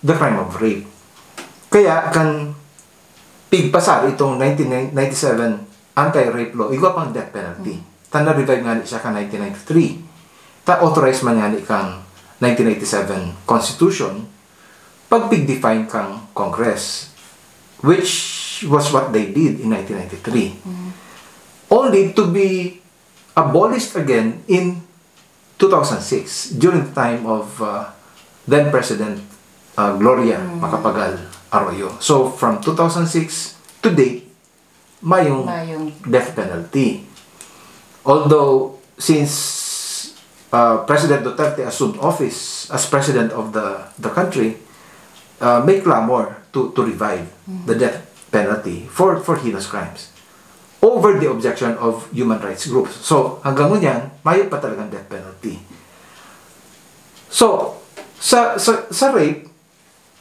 the crime of rape. Kaya kan pigpasar itong nineteen ninety-seven anti-rape law, igwa pang death penalty. Mm. Tan na-revive nga ni siya kan nineteen ninety-three. Ta authorized man nga ni kang nineteen eighty-seven Constitution, pagpig-define kang Congress, which was what they did in nineteen ninety-three. Mm. Only to be abolished again in two thousand six, during the time of uh, then President uh, Gloria mm. Macapagal Arroyo. So, from two thousand six to date, mayong, mayong death penalty. Although, since uh, President Duterte assumed office as president of the, the country, uh, may clamor to, to revive mm-hmm. the death penalty for, for heinous crimes over the objection of human rights groups. So, hanggang ngunyan, mayo pa talagang death penalty. So, sa, sa, sa rape,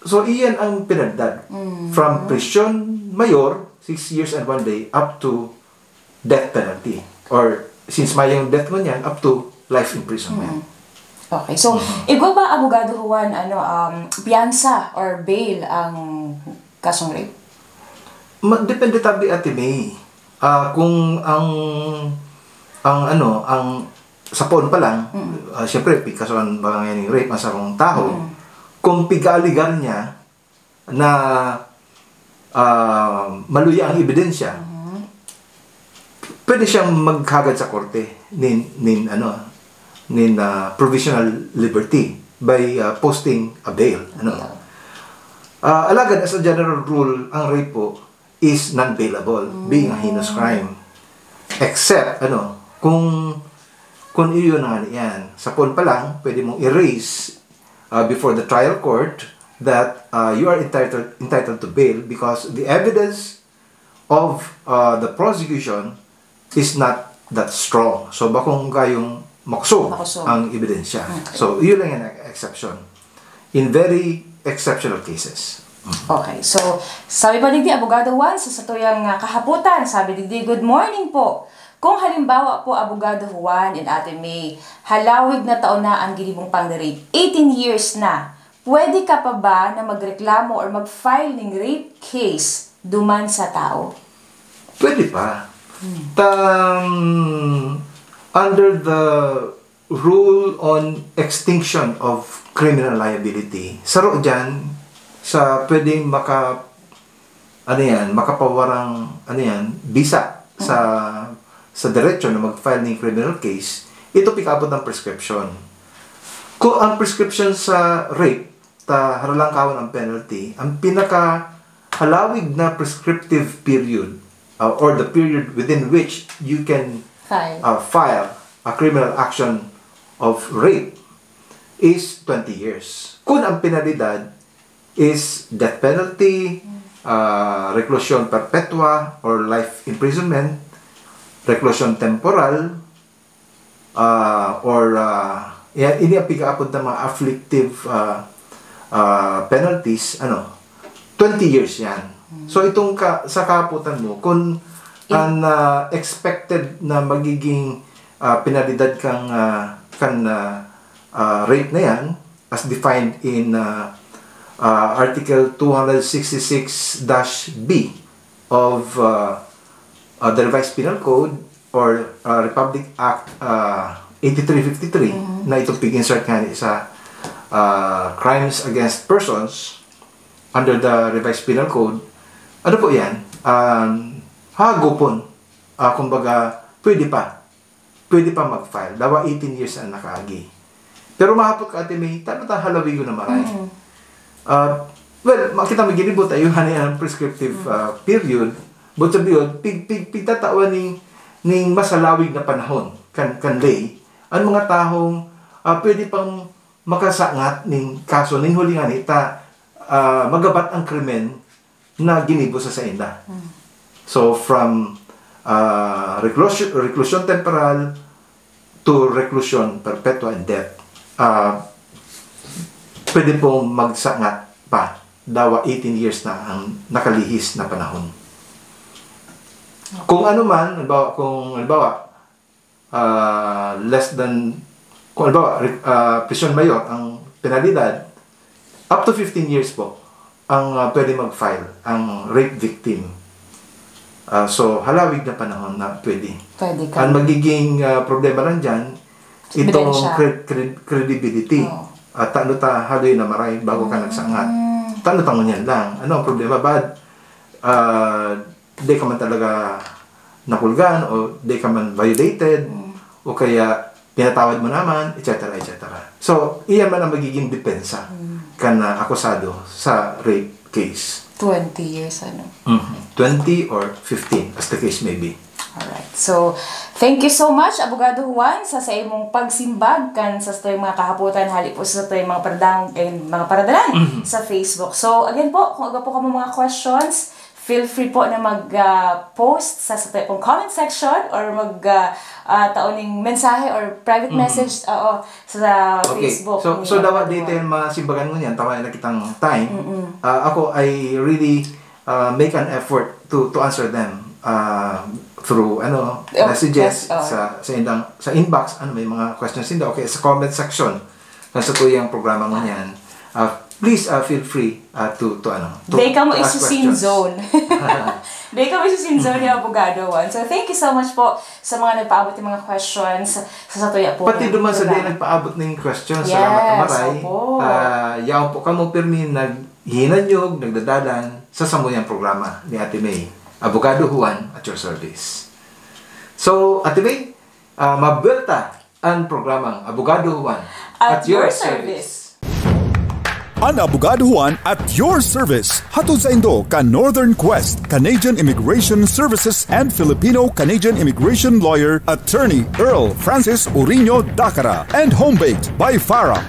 so iyan ang penalidad. Mm. From prison mayor, six years and one day, up to death penalty. Or since mayong death ngunyan, up to life imprisonment. Mm. Okay. So, mm-hmm. Igwa ba, Abogado Juan, ano, um, piyansa or bail ang kasong rape? Ma- depende tabi, Ate May. Uh, kung ang ang ano, ang sa poon pa lang, mm. uh, siyempre, pigkasuhan ba ngayon yung rape ang sarong taho, mm. Kung pigaligar niya, na uh, maluya ang ebidensya, mm-hmm. Pwede siyang maghagad sa korte nin, nin, ano, nin uh, provisional liberty by uh, posting a bail. Ano? Uh, alagad, as a general rule, ang rape po is non-bailable, mm. Being a heinous crime. Except, ano, kung, kung iyon na nga yan. Sa poon pa lang, pwede mong erase uh, before the trial court that uh, you are entitled entitled to bail because the evidence of uh, the prosecution is not that strong. So, bakong kayong makusog, makusog. Ang ebidensya. Okay. So, yun lang yung exception. In very exceptional cases. Okay, so, sabi pa digdi, Abogado Juan, sa satuyang, ah, kahapotan, sabi digdi, "Good morning po. Kung halimbawa po, Abogado Juan and Ate May, halawig na taon na ang ginibong pang-rape, eighteen years na, pwede ka pa ba na magreklamo or mag-file ning rape case duman sa tao?" Pwede pa. Ta, um, under the rule on extinction of criminal liability, saro dyan sa pwedeng maka, ano yan, makapawarang, ano yan, bisa sa, sa diretso na mag-file ng criminal case, ito pikaabot ng prescription. Kung ang prescription sa rape, ta haralangkawan ang penalty, ang pinaka halawig na prescriptive period, uh, or the period within which you can File. uh, file a criminal action of rape is twenty years. Kung ang penalidad is death penalty, uh, reclusion perpetua or life imprisonment, reclusion temporal, uh, or uh, ya- ini ang pig-aapod na mga afflictive uh, uh, penalties, ano, twenty years yan. So itong ka, sa kahapotan mo, kung ang uh, expected na magiging uh, penalidad kang uh, kan uh, uh, rape na yan, as defined in uh, uh, Article two sixty-six B of uh, uh, the Revised Penal Code or uh, Republic Act uh, eighty-three fifty-three, na itong pig-insert nga ni sa uh, crimes against persons under the Revised Penal Code. Ano po yan? Um, hagupon. Uh, kumbaga, pwede pa. Pwede pa mag-file. Dawa eighteen years ang nakaagi. Pero mahapot ka, Ate May, tano ta halawigon na maray? Mm. Ah, well, makita mo, ginibo tayo, ano yan, prescriptive ah, period. But sa biyod, pig, pig, pigtatawan ning, ning masalawig na panahon, kan, kan lay, ang mga tahong ah, pwede pang makasangat ning kaso ning huli nga ni ta ah, magabat ang krimen na ginibo sa sainda. So from ah, reclusion, reclusion temporal to reclusion perpetua and death, ah, pwede pong magsangat pa, dawa eighteen years na ang nakalihis na panahon. Kung ano man, halimbawa, kung halimbawa, ah, less than, kung halimbawa, re- ah, prison mayor ang penalidad, up to fifteen years po ang ah, pwede mag-file ang rape victim. Ah, so, halawig na panahon na pwede. Pwede ka. Ang magiging ah, problema lang dyan, itong Ebidensya. cred- cred- credibility. Oo. At tano ta haloy na maray bago ka nagsangat. Tano ta ngunyan lang. Ano ang problema? Bad, ah, di ka man talaga nakulgan o di ka man violated o kaya pinatawad mo naman, et cetera, et cetera. So, iyan man ang magiging depensa kan ah, akusado sa rape case. Twenty years, ano. Mhm. twenty or fifteen, as the case may be. Alright. So, thank you so much, Abogado Juan, sa, sa imong pagsimbag kan sa satuyang mga kahapotan, hali po sa satuyang mga paradang, eh, mga paradalan sa Facebook. So, again po, kung aga po kamo mga questions, feel free po na mag-post sa satuyang pong comment section or mag ah, ah, tao ning mensahe or private message, oo, sa Okay. Facebook. So, ni so dawa Abogado dito Juan. Yung mga simbagan mo niyan, tama na kitang time. Ah, ako, I really uh, make an effort to to answer them uh, through ano Oh, messages yes, oh. sa sa indang sa inbox, ano, may mga questions ninda, okay, sa comment section na sa tuyang programa mo niyan. Uh, please uh, feel free uh, to to ano to, Di ka mo to ask isu-sin questions. Zone. Di ka mo isu-sin zone ni Abogado Juan. So, thank you so much po sa mga nagpaabot ng mga questions sa satuya po. Pati duman sa di nagpaabot ng questions, salamat na Yes, maray. Opo. Ah, yaon po kamo pirmi naghinanyog, nagdadalan sa samuyang programa ni Ate May. Abogado Juan at your service. So, Ate May, ah, mabuelta ang programang Abogado Juan At your service. An Abogado Juan at your service. Hatod saindo kan Northern Quest, Canadian Immigration Services and Filipino-Canadian Immigration Lawyer, Attorney Earl Francis Uriño Dacara, and Home Baked by Farah.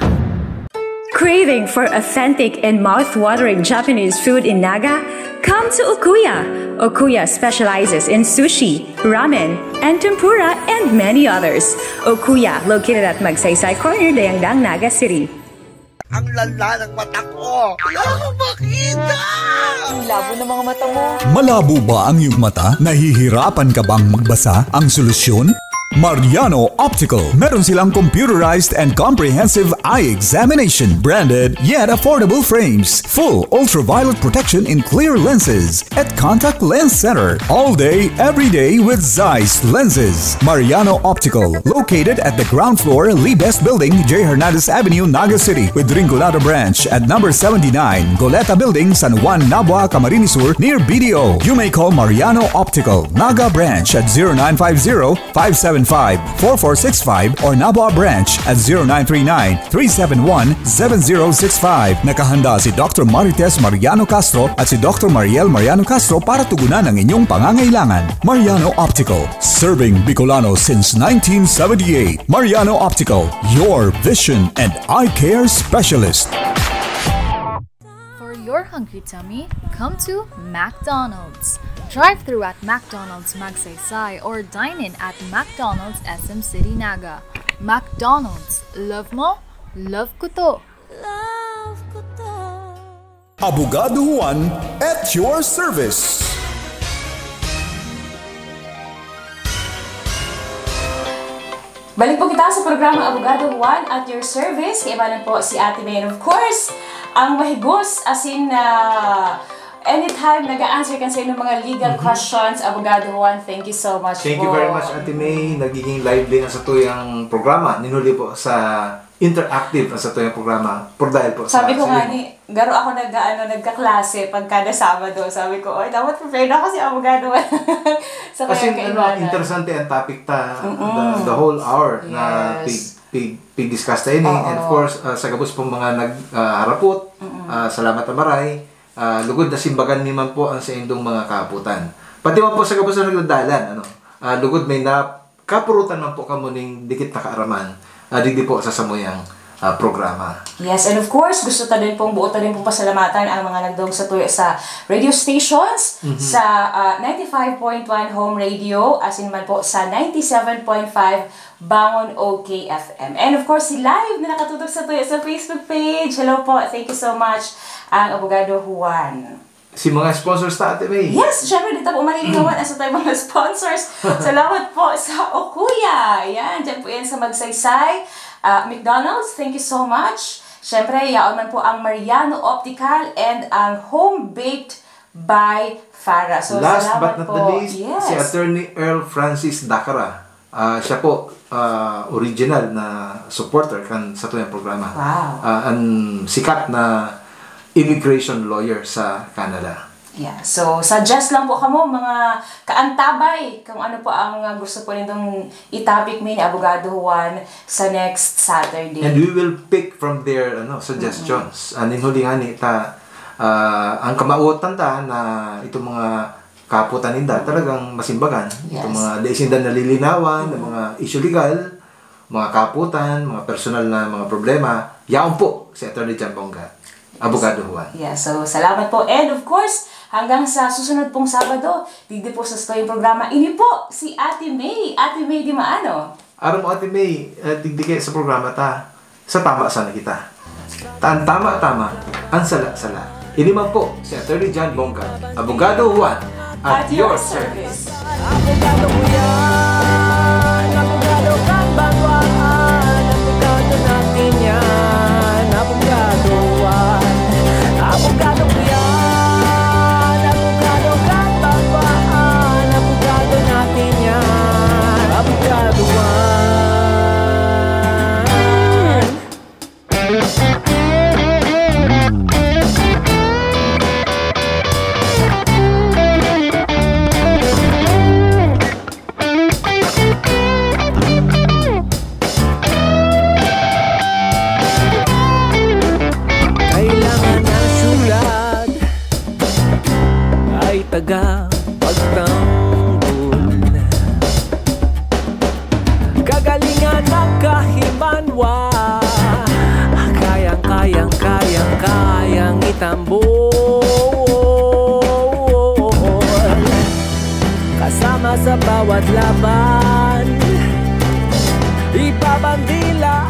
Craving for authentic and mouth-watering Japanese food in Naga? Come to Okuya. Okuya specializes in sushi, ramen, and tempura, and many others. Okuya, located at Magsaysay Corner, Dayangdang, Naga City. Ang lala ng mata ko. Kaya ako makita! Ang labo ng mga mata mo. Malabo ba ang iyong mata? Nahihirapan ka bang magbasa? Ang solusyon? Mariano Optical. Meron silang computerized and comprehensive eye examination, branded yet affordable frames, full ultraviolet protection in clear lenses, at contact lens center. All day, every day with Zeiss lenses. Mariano Optical, located at the ground floor, Libes Building, J Hernandez Avenue, Naga City, with Rinconada Branch at number seventy-nine, Goleta Building, San Juan, Nabua, Camarines Sur, near B D O. You may call Mariano Optical, Naga Branch at zero nine five zero, five seven five, four four six five or Nabua Branch at zero nine three nine, three seven one, seven zero six five. Nakahanda si Doctor Marites Mariano Castro at si Doctor Mariel Mariano Castro para tugunan ang inyong pangangailangan. Mariano Optical, serving Bicolano since nineteen seventy-eight. Mariano Optical, your vision and eye care specialist. For your hungry tummy, come to McDonald's. Drive through at McDonald's Magsaysay or dine in at McDonald's S M City Naga. McDonald's, love mo, love ko to. Love ko to. Abogado Juan at your service. Balik po kita sa programa Abogado Juan at your service. Kaibanan po si Ate May. And of course, ang mahigos, as in, ah, anytime nag-a-answer kan sa inyong mga legal Mhm. questions, Abogado Juan, thank you so much Thank you po. very much, Ate May. Nagiging lively ang satuyang programa. Ninuli po sa interactive ang satuyang programa. Por dahil po Sabi sa ko nga sining. ni, garo ako nag-, ano, nagkaklase pag kada Sabado. Sabi ko, "Oy, dapat prepared ako si Abogado." Sa Kasi, kaya ano, kaibanan. interesante ang topic ta, Mm-mm. the, the whole hour na Yes. pig-, pig-, pig-discuss tayo ni. And of Oo. course, ah, sa gabos pong mga nag-, ah, harapot, Mm-mm. ah, salamat na maray. Ah, lugod na simbagan mi man po ang saindong mga kaaputan. Pati man po sa gabos na nagdadalan, ano, ah, lugod may na-, kapurutan man po kamo ning dikit na kaaraman, ah, digdi po sa samuyang, ah, programa. Yes, and of course, gusto ta din pong, buo ta din pong pasalamatan ang mga nagdangog satuya sa radio stations, Mhm. sa, ah, ninety-five point one Home Radio, asin man po sa ninety-seven point five Bangon O K F M. And of course, si live na nakatutok satuya sa Facebook page. Hello po, thank you so much, ang Abogado Juan. Si mga sponsors ta, Ate May. Yes, syempre, di ta po maliligawan ang satuyang mga sponsors. Salamat po sa Okuya. Yan, dyan po yan sa Magsaysay. Ah, McDonald's, thank you so much. Syempre, yaon man po ang Mariano Optical and ang Home Baked by Farah. So, Last salamat but not po. the least, Yes. si Attorney Earl Francis Dacara. Ah, siya po, ah, original na supporter kan satuyang programa. Wow. Ah, an sikat na immigration lawyer sa Canada. Yeah. So, suggest lang po kamo, mga kaantabay, kung ano po ang, ah, gusto po nindong i-topic mi ni Abogado Juan sa next Saturday. And we will pick from their, ano, suggestions. Mm-hmm. An huli nga ni ta, ah, ang kamawotan ta na itong mga kaputan ninda, talagang masimbagan. Yes. Itong mga dai sinda nalilinawan, Mm-hmm. mga issue legal, mga kaputan, mga personal na mga problema, yaon po si Attorney John Bongga, Abogado Juan. Yeah, so salamat po. And of course, hanggang sa susunod pong Sabado, digdi po sa satuyang programa. Ini po si Ate May. Ate May Di Maano. Aram mo, Ate May, eh, digdi kaya sa programa ta, sa tama sana kita. Ta an tama-tama, an sala-sala. Ini man po si Attorney John Bongga, Abogado Juan, at your service. Abogado ko yan, abogado kan banwaan, abogado natin yan, abogado Juan. Abogado ko yan, abogado kan banwaan, abogado natin yan, abogado Juan. Kailangan ang syudad ay taga pagtanggol. Kagalingan ng kahimanwa, kayang, kayang, kayang, kayang itambol. Kasama sa bawat laban, ibabandila